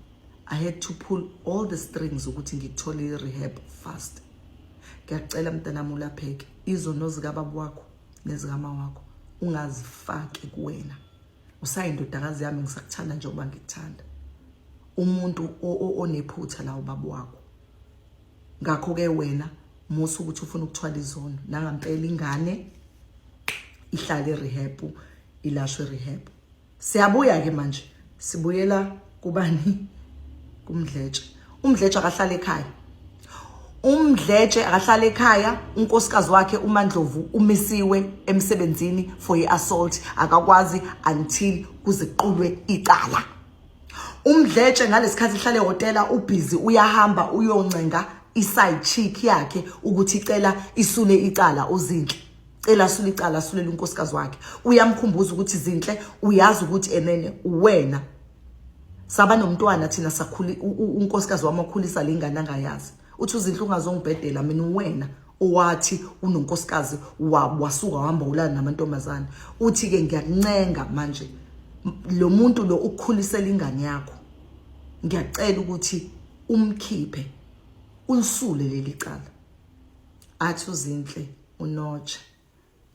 I had to pull all the strings ukuthi ngikuthole i-rehab fast. Ngiyacela mntanami ulapheke. Izono zikababa wakho nezikama wakho ungazifaki kuwena. Usayindodakazi yami, ngisakuthanda njengoba ngikuthanda. Umuntu onephutha la ubaba wakho, ngakho-ke wena musa ukuthi ufuna ukuthwala izono." Nangampela ingane ihlale e-rehab, ilashwe e-rehab. Siyabuya-ke manje. Sibuyela kubani? KuMdletshe. UMdletshe akahlala ekhaya. UMdletshe akahlala ekhaya, unkosikazi wakhe uMandlovu umisiwe emsebenzini for i-assault, akakwazi until kuze kuqulwe icala. UMdletshe ngalesikhathi ehlale ehhotela ubhizi uyahamba uyoncenga i-side chick yakhe ukuthi icela isule icala uZinhle. Cela asule icala asulele unkosikazi wakhe. Uyamkhumbuza ukuthi Zinhle uyazi ukuthi enene uwena saba nomntwana thina sakhuli unkosikazi wami wakhulisa lengane angayazi. Uthi uZinhle ungazongibhedela mina uwena owathi unonkosikazi wasuka wahamba ulala namantombazane. Uthi ke ngiyakuncenga manje lo muntu lo ukukhulisela ingane yakho. Ngiyacela ukuthi umkhiphe ulisule leli cala. Athi uZinhle unotshe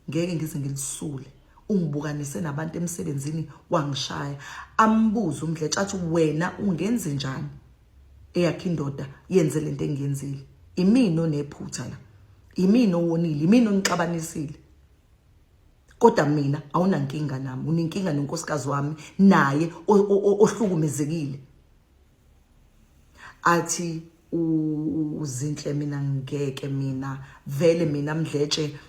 ngeke ngize ngilisule ungibukanise nabantu emsebenzini wangishaya. Ambuze uMdletshe athi wena ungenze njani eyakhe indoda yenze lento engiyenzile, imina onephutha la, imina owonile, imina onixabanisile, kodwa mina awunankinga nami, unenkinga nonkosikazi wami naye ohlukumezekile. Athi uZinhle mina ngeke mina vele mina Mdletshe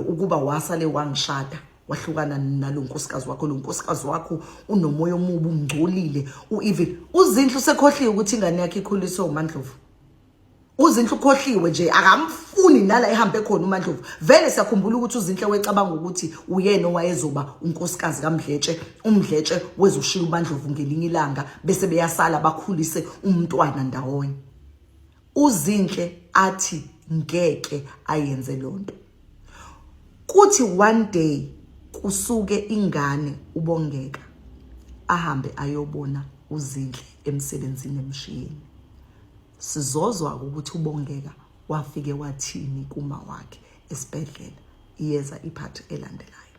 ukuba wasale wangishada wahlukana nalonkosikazi wakho, lo nkosikazi wakho unomoya omubi ungcolile uevil. UZinhle usekhohliwe ukuthi ingane yakhe ikhuliswe uMandlovu. UZinhle ukhohliwe nje akamfuni nala ehambe khona uMandlovu. Vele siyakhumbula ukuthi uZinhle wecabanga ukuthi uyena owayezoba unkosikazi kaMdletshe, uMdletshe wezoshiya uMandlovu ngelinye ilanga bese beyasala bakhulise umntwana ndawonye. UZinhle athi ngeke ayenze lonto. Kuthi one day kusuke ingane uBongeka ahambe ayobona uZinhle emsebenzini emshiyeni. Sizozwa ukuthi uBongeka wafike wathini kuma wakhe esibhedlela. Iyeza iphathi elandelayo.